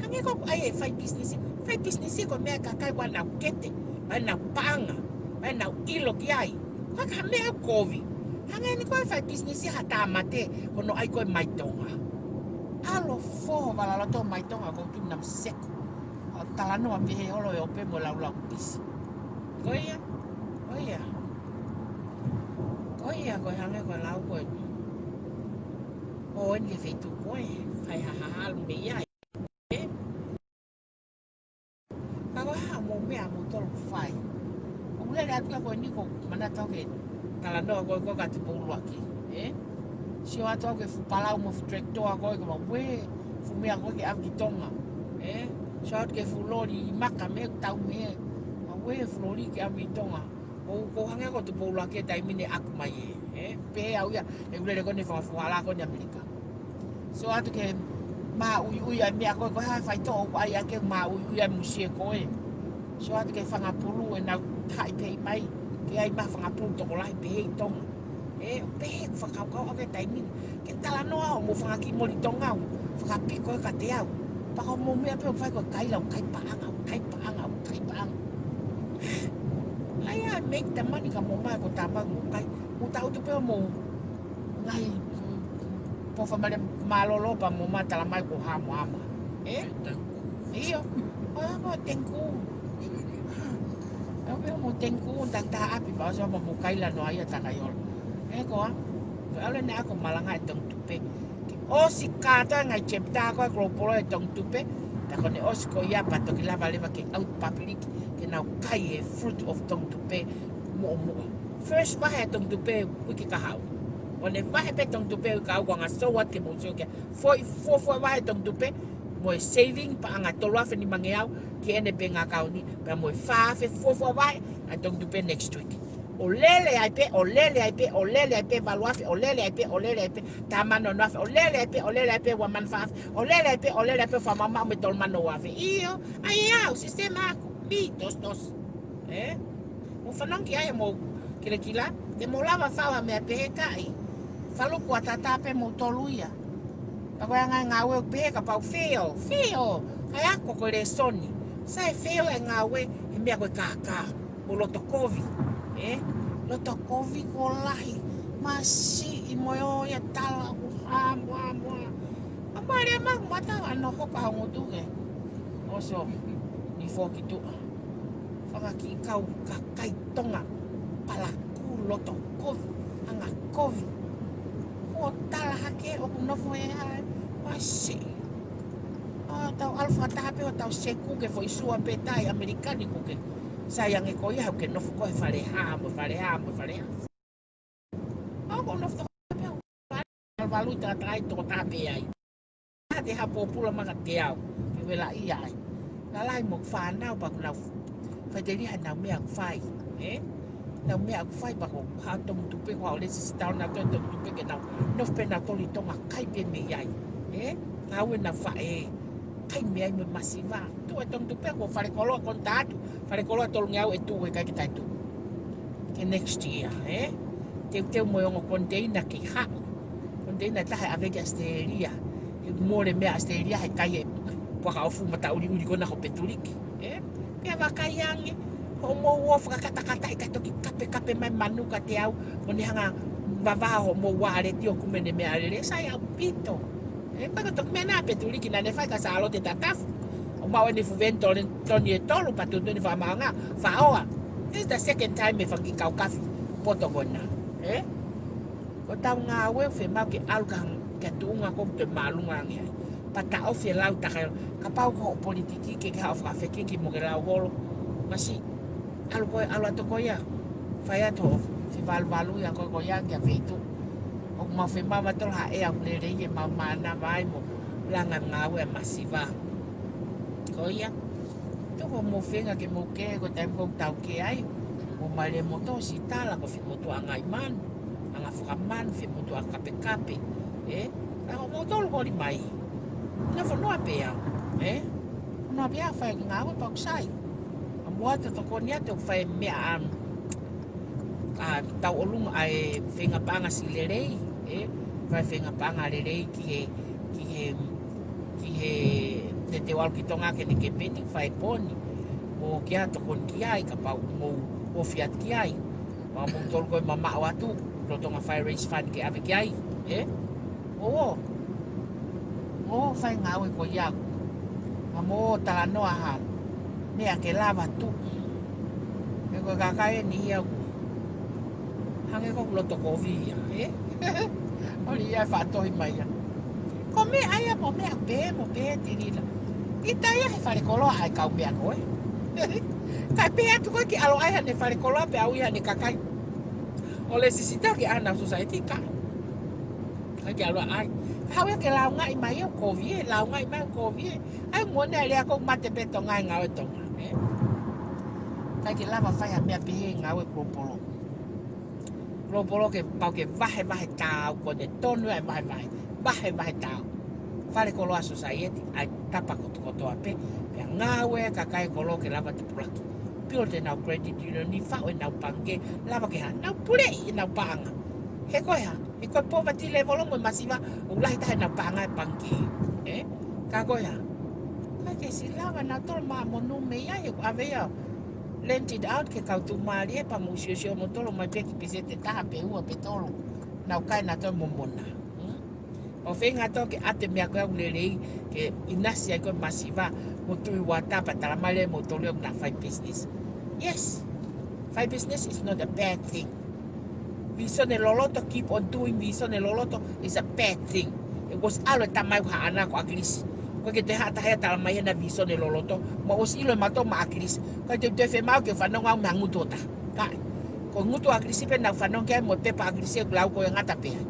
Hangē ko ʻoku ʻai ʻe fai business, fai business ko e meʻa ʻa e kakai ʻoku nau kete, ʻoku nau paʻanga, ʻoku nau ʻilo ki ai. Ko e hā e meʻa ʻoku kovi? Hangē ni ko e fai business ha tāmate, ko hono ʻai ko ē mai Tonga. ʻAlu ʻo foho vala loto mai Tonga ko e tuna mseko. ʻO talanoa pē he ʻolo ʻe ope mo laulau pisi. Ko ia, ko ia. Ko ia, ko e hangē ko e lau ko ē. ʻO eni ke feituʻu ko ē, fai ha hahalu mei ai. Ē? Ka ko e hā mo e meʻa moutolu ʻoku fai? ʻOku lele atu ka ko eni ko manatu ke talanoa ko ē ko e kati pouluaki. Ē? Sio atu au ki he fuʻu palau mo e fuʻu tractor ko ē ko e maʻu e fuʻu meʻa ko ē ke ʻave ki Tonga. Ē? Sio atu ki he fuʻu loli maka mei he tau mei he. Maʻu e fuʻu loli ke ʻave ki Tonga. ʻOku, ʻoku hangē ko e kati pouluaki he taimi ni ʻaku mai ē. Ē? Pehē au ia, ʻe ulele ko eni fakafuhala ko eni ʻAmelika. Sio atu ki he maʻuiʻui ʻa e meʻa ko ē, ko e hā e faitoʻo ʻoku ʻai ʻaki e maʻuiʻui ʻa e musie ko ē. Sio atu ki he fanga pulu ʻenau haʻi pē mai, ke ʻai mai ha fanga pulu tokolahi pē ʻi Tonga. Ē, pehē ʻoku fakakaukau ʻaki e taimi ni. Ke talanoa ʻo mo fanga kiʻi moli Tonga ʻo fakapiko ē kiate au. Pea ko hoʻomou meʻa pē ʻoku fai ko e kaila ʻo kai paʻanga, ʻo kai paʻanga, ʻo kai paʻanga. ʻAi ā, make the money ka mou ōmai ko e tama mo kai. Mou tangutu pē ʻo mou ngaahi, mm, pō fakamālōlō pea mou ōmai talamai ko e hā mo e hā mo e hā. Ē? ʻIo. ʻOi, ko e thank you. ʻOi, mou thank you, takitaha ʻapi pea ʻosi ōmai mou kaila noa ia takai olo. Ē, ko ā. Ko e ʻalu eni ʻa e ako malanga ʻa e Tonga Tupe. Ke ʻosi kātoa e ngaahi chapter ko ē global ʻa e Tonga Tupe. Pea ko ʻene ʻosi ko ia pea toki lava leva ke out public, ke nau kai e fruit of Tonga Tupe muʻomuʻa. First vahe ʻa e Tonga Tupe uike kahaʻu. ʻO ne vahe pē Tonga Tupe uike kahaʻu ko e anga so what ke mou sio ki ai. Foʻi fuofua vahe Tonga Tupe, mo e saving paʻanga tolu afe nimangeau ki heʻene bank account ni, pea mo e fā afe fuofua vahe ʻa e Tonga Tupe next week. ʻO lele ai pē, ʻo lele ai pē, ʻo lele ai pē, valu afe, ʻo lele ai pē, ʻo lele ai pē, taha mano ono afe, ʻo lele ai pē, ʻo lele ai pē, ua mano fā afe, ʻo lele ai pē, ʻo lele ai pē, fā mano mo e tolu mano ua afe. ʻIo, ʻa ia ʻoku sisitema ʻaku, mi, tos, tos. Ē? Mou fanongo ki ai ʻo mou kilakila, te mou lava fau ha meʻa pehē kae. Faluku ʻa tata pē moutolu ia. Pea ko e anga e ngāue ʻoku pehē kapau fail, fail. Kae ako ko e lēsoni. Sai e fail e ngāue, he meʻa ko e kākā. Mo loto kovi. Ē? Loto kovi kuo lahi. Masiʻi mo e ō ia tala ʻoku hā mo hā mo hā. ʻA mare ma mata ano hoka hongo tuke. ʻOsi ʻo ni foki tuʻa. Fanga kiʻi kau kakai Tonga, palakū, loto kovi, anga kovi. Kuo tala hake ʻoku nofo ē ai, masiʻi. ʻA tau ʻalu fakataha pē ʻo tau seku ke foʻi sua pē tai ʻAmelika ni kuo ke. Sai ange ko ia ʻoku ke nofo ko e fale hā, mo e fale hā, mo e fale hā. ʻOku nofo toko pē ʻo valu valu takatai toko taha pē ai. Te ha pōpula maka te au, ke vela ia ai. Lalahi mo e fānau pea ʻoku nau faiteliha ʻenau meʻa ʻoku fai, ē? ʻEnau meʻa ʻoku fai pea ko ha Tonga Tupe, ko ha ʻo lesi sitau na to Tonga Tupe ke nau nofo pē nautolu ʻi Tonga kai pē mei ai, ē? Ngāue ʻenau faʻē, kai mei ai mo e masiva. Tuʻu e Tonga Tupe ko e fale koloa ko eni taʻu, fale koloa tolungeau ʻe tuʻu ʻe ʻikai ke taʻetuʻu. Ke next year, ē? Teuteu mo e ongo container ke haʻu. Container taha ʻave ki ʻAositelēlia. He mole mei ʻAositelēlia, he kai e puaka ʻofu mataʻuliʻuli ko ena ko Petuliki, ē? Pea vakai ange, hoʻomou ō fakakatakata ʻikai toki kapekape mai manu kiate au, mo ne hanga vavaha hoʻomou uāleti ʻo kumi ʻene meʻalele, sai ʻaupito. Ē, pea ko e toki meʻa naʻe Petuliki naʻa ne fai kia Sālote Tatafu. Mau eni fuʻu veni tole, toni e tolu, pea tuʻutuʻuni fakamaʻunga, faʻoa. This is the second time e fanga kiʻi kau kafi poto ko ena. Ē? Ko ʻetau ngāue ʻoku fiemaʻu ke ʻalu ki ha, ki ha tuʻunga ʻoku te māʻolunga ange ai. Pea taʻofi e lau takai, kapau ko hoʻo politiki ke ke haʻu ʻo fakafekiki mo ke lau holo. Masiʻi, ʻalu ko ē, ʻalu atu ko ia. Fai atu hoʻo fevaluvaluʻi ʻa koe ko ia ki ha feituʻu ʻoku mau fiemaʻu mautolu ha ʻea ʻoku lelei ke mau mānava ai mo langa e ngāue ʻa e masiva. Ko ia. Tuku hoʻomou feinga ke mou kē, ko e taimi ʻoku tau kē ai, mou mālie moutolu, sitala, ko e fie motuʻa ʻa e ngaahi manu, anga fakamanu, fie motuʻa ʻa e kapekape, ē? Ka ko moutolu holi mai. Nofo noa pē au, ē? Noa pē au fai e ngāue pea ʻoku sai. ʻA mua ʻo tokoni atu ʻo fai e meʻa ʻa ʻa tauʻolunga ʻa e feinga paʻanga siʻi lelei, ē, fai feinga paʻanga lelei ki he, ki he, ki he, te te ʻalu ki Tonga ke ne kepeni, fai poni, ʻo kia tokoni ki ai, kapau mou ofi atu ki ai. Pea moutolu ko ē mamaʻo atu, lolotonga fai raise fund ke ʻave ki ai, ē? ʻO, ʻo, ʻo fai ngāue ko ia. Ka mou talanoa ha meʻa ke lava tuʻu. He ko e kakai eni ia ʻoku hangē ʻoku loto kovi ia, ē? ʻOli ia e faʻa tohi mai ia. Ko e meʻa ia mo e meʻa pē, mo pē tilila. ʻIkai ʻi ai ha fale koloa ʻa e kau meʻa ko ē. Kae pehē atu ko ē ke ʻalu ʻai haʻane fale koloa pea ui haʻane kakai ʻo lēsisita ke ʻai ʻenau sōsaieti ka. ʻIkai ke ʻalu ʻai. Haʻu ia ke lāungaʻi mai ʻoku kovi ē, lāungaʻi mai ʻoku kovi ē. ʻAi mo ʻene lea ʻoku mate pē Tonga he ngāue Tonga, ē? ʻIkai ke lava fai ha meʻa pehē he ngāue global. Global ke pau ke vahevahe taau, ko ʻene tonu ʻa e vahevahe, vahevahe taau. Fale koloa sōsaieti, ʻai tapa kotokotoa pē, pea ngāue kakai kolo ke lava tupulaki. Build ʻenau credit union, faʻo ʻenau pangikē, lava ke hā, nau puleʻi ʻenau paʻanga. He ko e hā, he ko e poverty level mo e masiva, ʻoku lahi taha ʻenau paʻanga he pangikē. Ē? Ka ko e hā, ʻikai ke siʻi lava nautolu mo monū mei ai, ʻoku ʻave ia, lend it out ki he kau tuʻumālie, pea mou siosio moutolu mai pē ki peseti ʻe taha pe ua pe tolu. Nau kai nautolu mo mona. Hmm? ʻO feinga atu ke ʻoatu e meʻa ko ē ʻoku lelei ke ʻinasi ai ko ē masiva mo tui uata pea tala mai leva moutolu ʻoku na fai business. Yes. Fai business is not a bad thing. Vīsone loloto, keep on doing vīsone loloto is a bad thing. He kuo ʻosi ʻalu e tamai ʻoku haʻana ko ʻAkilisi. ʻOku ʻikai ke toe haʻa taha ia tala mai ʻena vīsone loloto. Mou ʻosi ʻilo ʻe mautolu mo ʻAkilisi. ʻIkai te u toe fiemaʻu ke u fanongo au mei ha ngutu ʻo taha. Kae. Ko e ngutu ʻo ʻAkilisi pē naʻa ku fanongo ki ai mo e pepa ʻa ʻAkilisi ʻoku lau ko e ngata pē ai.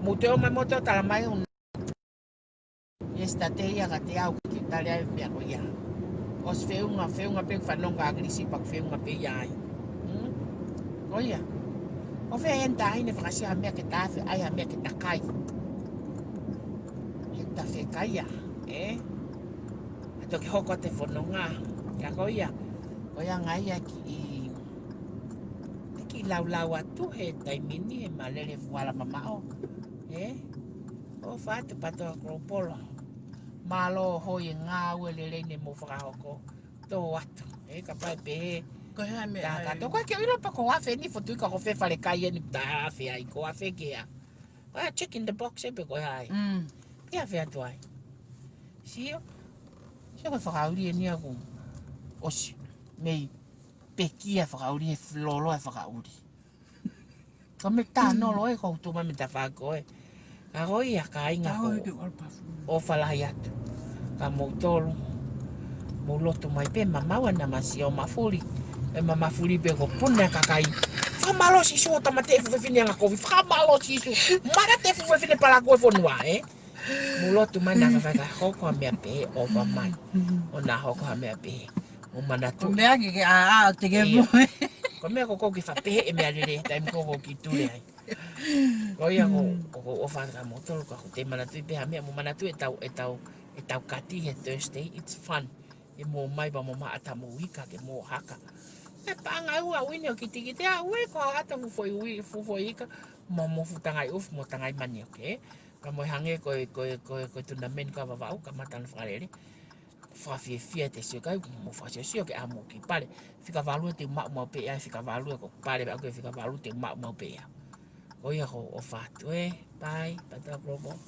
Mou toe ō mai moutolu tala mai ʻo Yesterday ia ka te au ki tali ai meʻa ko ia. ʻOsi feʻunga, feʻunga pē fanongo ʻa ʻAkilisi pea feʻunga pē ia ai. Hmm? Ko ia. ʻO fē ʻeni taʻahine fakasia ha meʻa ke ta afe, ʻai ha meʻa ke ta kai. He ta fekaia, ē? ʻA toki hoko atu e fononga. Ka ko ia. Ko ia ngai ia kiʻi, kiʻi laulau atu he taimi ni he malele fuala mamaʻo. Ē? ʻOfa atu Patoa Kolopolo. Mālō hoʻo ngāue lelei ne mou fakahoko. Tō atu. Ē, kapau ʻe pehē. Ko e hā e meʻa tā ai? Kātoa ko ē ke u ʻilo pē ko e afe ni fotu ika ko fē fale kai eni ta afe ai ko e afe ke a. Ko e check in the box ē pe ko e hā ai. Mm. Pea afe atu ai. Sio. Sio ko e fakaʻuli eni ʻaku. ʻOsi. Mei pekia fakaʻuli he lolo e fakaʻuli. Ka me tā nolo e ko tu ma me tā fako e. Ka ko ia ka inga ko. ʻOfa lahi atu. Ka moutolu. Mou lotu mai pē mamaua na masi ʻo mafuli. E mamafuli pē ko puna kakai. Fakamālō Sīsū ʻo tāmateʻi e fuʻu fefine anga kovi. Fakamālō Sīsū. Mara te fuʻu fefine palaku e fonua, ē? Mou lotu mai na ka fai ka hoko ha meʻa pehē ʻofa mai. ʻO na hoko ha meʻa pehē. ʻO manatu. Ko e meʻa ke ke a, a, te ke mo. Ko e meʻa ko kou ke fa pehē e meʻa lele, taimi ko kou ki tule ai. Ko ia ko, ko, ko ʻofa ka moutolu ka ko te manatu i pē ha meʻa mo manatu e tau, e tau, e tau kati he Thursday, it's fun. E mo mai pa mo ma ata mo ika ke mo haka. E pa ngai ua wini ʻo kitikite a ue ko ata mo foʻi ui, fu foʻi ika, mo mo fu tangai ufu, mo tangai mani, okay? Ka mo e hangē ko e, ko e, ko e, ko e tournament ka vavau, ka mata na fakalele. Fakafiefia te sio kai, mo fakasiosio ke ʻamu ki pale. Fika valu te maʻu maʻu pē ai, fika valu ko pale, ʻa ko e fika valu te maʻu maʻu pē ai. Ko ia ko ʻofa atu ē, bye, Patoa Kolopolo.